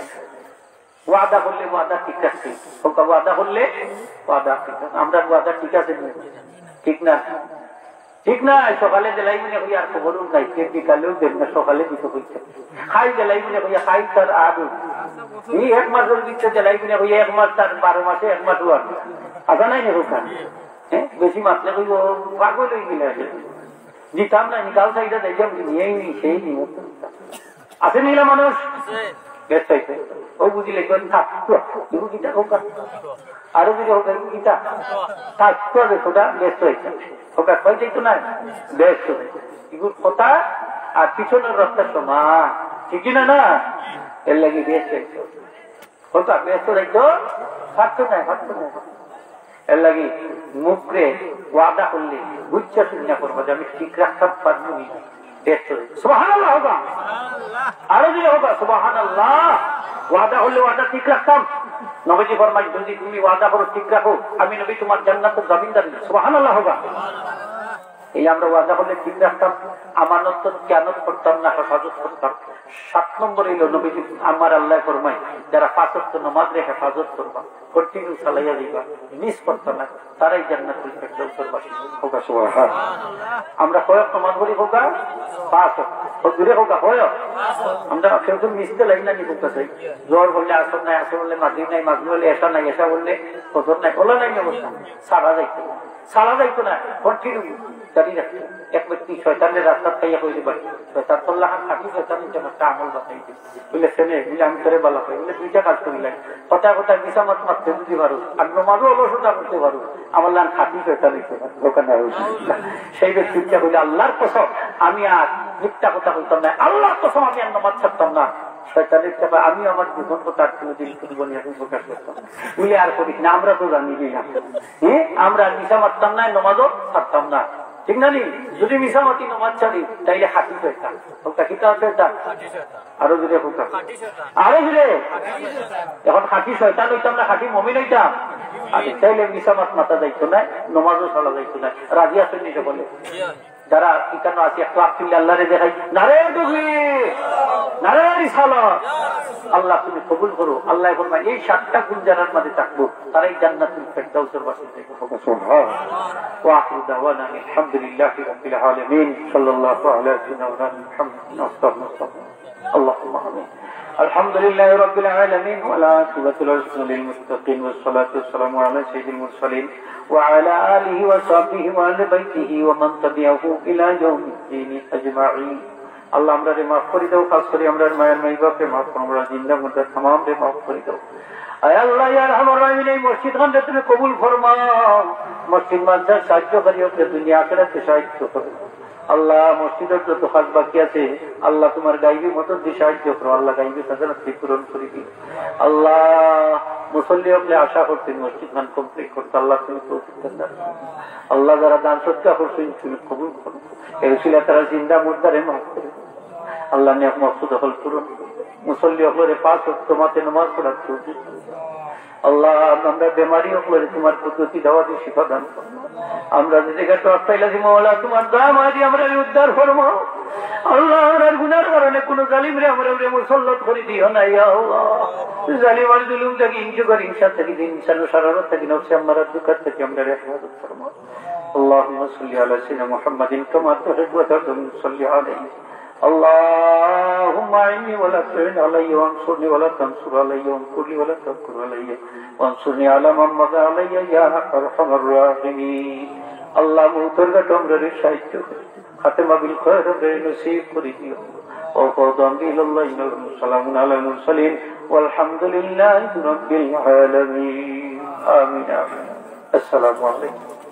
ওয়াদা করলে ওয়াদা ঠিক আছে, ওটা ওয়াদা করলে ওয়াদা ঠিক আছে। আমরা ওয়াদা ঠিক আছে নি? ঠিক না? ঠিক না? সকালে দিলাই মনে করি আর খবরও নাই, কে বিকালেও দেন না, সকালে দিতে হইছে। খাই দিলাই মনে করি, খাই তার আগে। এই এক মাসের ভিতরে দিলাই মনে করি, এক মাস তার বারো মাসে এক মাস ওয়ার। আশা নাই নি ওখানে? হ্যাঁ, বেশি মাতলে কই ও পাগল হয়ে গেলে। দিতাম না, নিকাল সাইডে দেখলাম কি নিয়েই নি, সেই নিয়ে। আছে নিলা মানুষ? আছে। বেশ হয়েছে। ও বুঝিলে, একজন থাক, তুই বুঝিটা হোক। আরো যদি হোক, কিতা? থাক, তো হবে, তোটা বেশ হয়েছে। হোক, আর কই যাইতো না? বেশ হয়েছে। এগুলো কথা আর পিছনের রাস্তা সমান। ঠিক কি না, না? এর লাগি বেশ হয়েছে। হোক, আর বেশ তো যাইতো, থাকতো না, থাকতো না। এর লাগি মুখরে ওয়াদা করলে বুঝা শুনিয়া করবা যে আমি ঠিক রাখতাম পারমু নি। বেশ করে। সুবহানাল্লাহ কউক্কা। আরো জোরে কউক্কা, সুবহানাল্লাহ। ওয়াদা করলে ওয়াদা ঠিক রাখতাম। নবীজি ফরমাইন, যদি তুমি ওয়াদা করো ঠিক রাখো, আমি নবী তুমার জান্নাতর জামিনদার। সুবহানাল্লাহ কউক্কা। এই আমরা ওয়াদা করলে ঠিক রাখতাম, আমানত তো খিয়ানত করতাম না, হেফাজত করতাম। সাত নম্বর অইলো নবীজি, আমার আল্লায় ফরমাইন, যারা পাঁচ ওয়াক্ত নামাজরে হেফাজত করবা, continue চালাইয়া যাইবা, miss করতা না, তারাই জান্নাতুল ফেরদাউসর বাসিন্দা। কউক্কা সুবহানাল্লাহ। আমরা কয় ওয়াক্ত নামাজ পড়ি কউক্কা? পাঁচ ওয়াক্ত। ও জোরে কউক্কা, কয় ওয়াক্ত? আমরা কেউ তো miss দিলাই না নি কউক্কা চাই। জোহর পড়লে আসর নাই, আসর পড়লে মাগরিব নাই, মাগরিব পড়লে এশা নাই, এশা পড়লে ফজর নাই, অলা নাই অবস্থা। ছাড়া যাইতো না, ছাড়া যাইতো না, continue জারি রাখতো। এক ব্যক্তি শয়তানরে রাস্তাত পাইয়া কইল, "ভাই, শয়তান তোর লাখান খাঁটি শয়তান অইতে একটা আমল বাতাই দে।" বুলে, "কেনে?" বুলে, "আমি তোরে বালা পাই।" বুলে, "দুইটা কাজ করিলাই, কথায় কথায় মিছা মাত মাততে যদি পারো, আর নমাজও অলসতা করতে পারো, আমার লাখান খাঁটি শয়তান অইতে পারে।" দোকানে আর অইছে। সেই ব্যক্তি ইচ্ছা কইলে, "আল্লাহর কসম, আমি আর মিথ্যা কথা কইতাম না, আল্লাহর কসম, আমি আর নমাজ ছাড়তাম না।" শয়তানে ইচ্ছা করে, "আমি আমার গোপন কথা আর কোনোদিন শুনবো না, এখন প্রকাশ করতাম না।" বুলে, "আর করিস না, আমরা তো জানি কি না।" হ্যাঁ, আমরা আর মিছা মাততাম না, নমাজও ছাড়তাম না। ঠিক না নি? যদি মিছা মাতি নমাজ ছাড়ি, তাইলে খাঁটি শয়তান। কউক্কা কিতা শয়তান? আরো জোরে কউক্কা। আরো জোরে। এখন খাঁটি শয়তান অইতাম না, খাঁটি মুমিন অইতাম? আরে, তাইলে মিছা মাত মাতা যাইতো না, নমাজও ছাড়া যাইতো না। রাজি আছইন নি সকলে? যারা এখানো আছি, একটু আত তুলিয়া আল্লাহরে দেখাই। নারায়ে তাকবীর, নারায়ে রিসালাত। আল্লাহ, তুমি কবুল করো। আল্লায় ফরমাইন, এই সাতটা গুণ যারার মাঝে থাকবো, তারাই জান্নাতুল ফেরদাউসর বাসিন্দা। সুবহানাল্লাহ। ওয়া আখিরু দাওয়ানা আলহামদুলিল্লাহি রাব্বিল আলামিন। সাল্লাল্লাহু আলা সাইয়্যিদিনা ওয়া মাওলানা মুহাম্মাদিন ওয়া সাহবিহি ওয়া সাল্লাম। আল্লাহুম্মা আমিন। আলহামদুলিল্লাহি রাব্বিল আলামিন ওয়াল আকিবাতু লিল মুত্তাকিন ওয়াস সালাতু ওয়াস সালামু আলা সাইয়্যিদিল মুরসালিন ওয়া আলা আলিহি ওয়া সাহবিহি ওয়া আহলি বাইতিহি ওয়া মান তাবিআহু ইলা ইয়াউমিদ্দিন আজমাইন। আল্লাহ, আমরারে মাফ করি দাও, খাস করি আমরার মায়ের মাই বাপরে মাফ করো, আমরার জিন্দা মুর্দা তামামরে মাফ করি দাও। আয় আল্লাহ, ইয়া আরহামার রাহিমিন, এই মসজিদ খানরে তুমি কবুল ফরমাও। মসজিদ মাদ্রাসার সাহায্যকারী অকলরে দুনিয়া আখিরাতে সাহায্য করো। আল্লাহ, মসজিদর যত কাজ বাকি আছে, আল্লাহ, তুমার গাইবি মদত দি সাহায্য করো। আল্লাহ, গাইবি খাজানাত দি পূরণ করি দিও। আল্লাহ, মুসল্লি অকলে আশা করছইন মসজিদ খান complete করতা, আল্লাহ, তুমি তৌফিক দান করো। আল্লাহ, যারা দান সদকা করছইন, তুমি কবুল করো। এই উসিলায় তারার জিন্দা মুর্দারে মাফ করি দিও। আল্লাহ, নেক মকসুদ অকল পূরণ করো। মুসল্লি অকলরে পাঁচ ওয়াক্ত মাতে নামাজ পড়ার তৌফিক দাও। আল্লাহ, আমরা বেমারি অকলরে তুমার কুদরতি দাওয়াতি শিফা দান করো। আমরা যে জাগাত আটকাইল আছি, মাওলা, তুমার দয়া মায়া দি আমরারে উদ্ধার ফরমাও। আল্লাহ, আমরার গুনার কারণে কুনু জালিমরে আমরার উপরে মুসল্লত করি দিও না, ইয়া আল্লাহ। জালিম আর জুলুম থাকি, হিংসুক আর হিংসা থাকি, জিনিস আর শারারত থাকি, নফসে আম্মারাত বিসুর থাকি আমরারে হেফাজত ফরমাও। اللهم صل على سيدنا محمد كما تحب وترضى، صل عليه. اللهم أعني ولا تعن علي، وانصرني ولا تنصر علي، وامكر لي ولا تمكر علي، وانصرني على من بغى علي يا أرحم الراحمين. আল্লাহ, মউতর ঘাটো আমরারে সাহায্য করো, খাতেমা বিল খয়র আমরারে নসিব করি দিও। وأفوض أمري إلى الله، سلام على المرسلين، والحمد لله رب العالمين. آمين، آمين. السلام عليكم.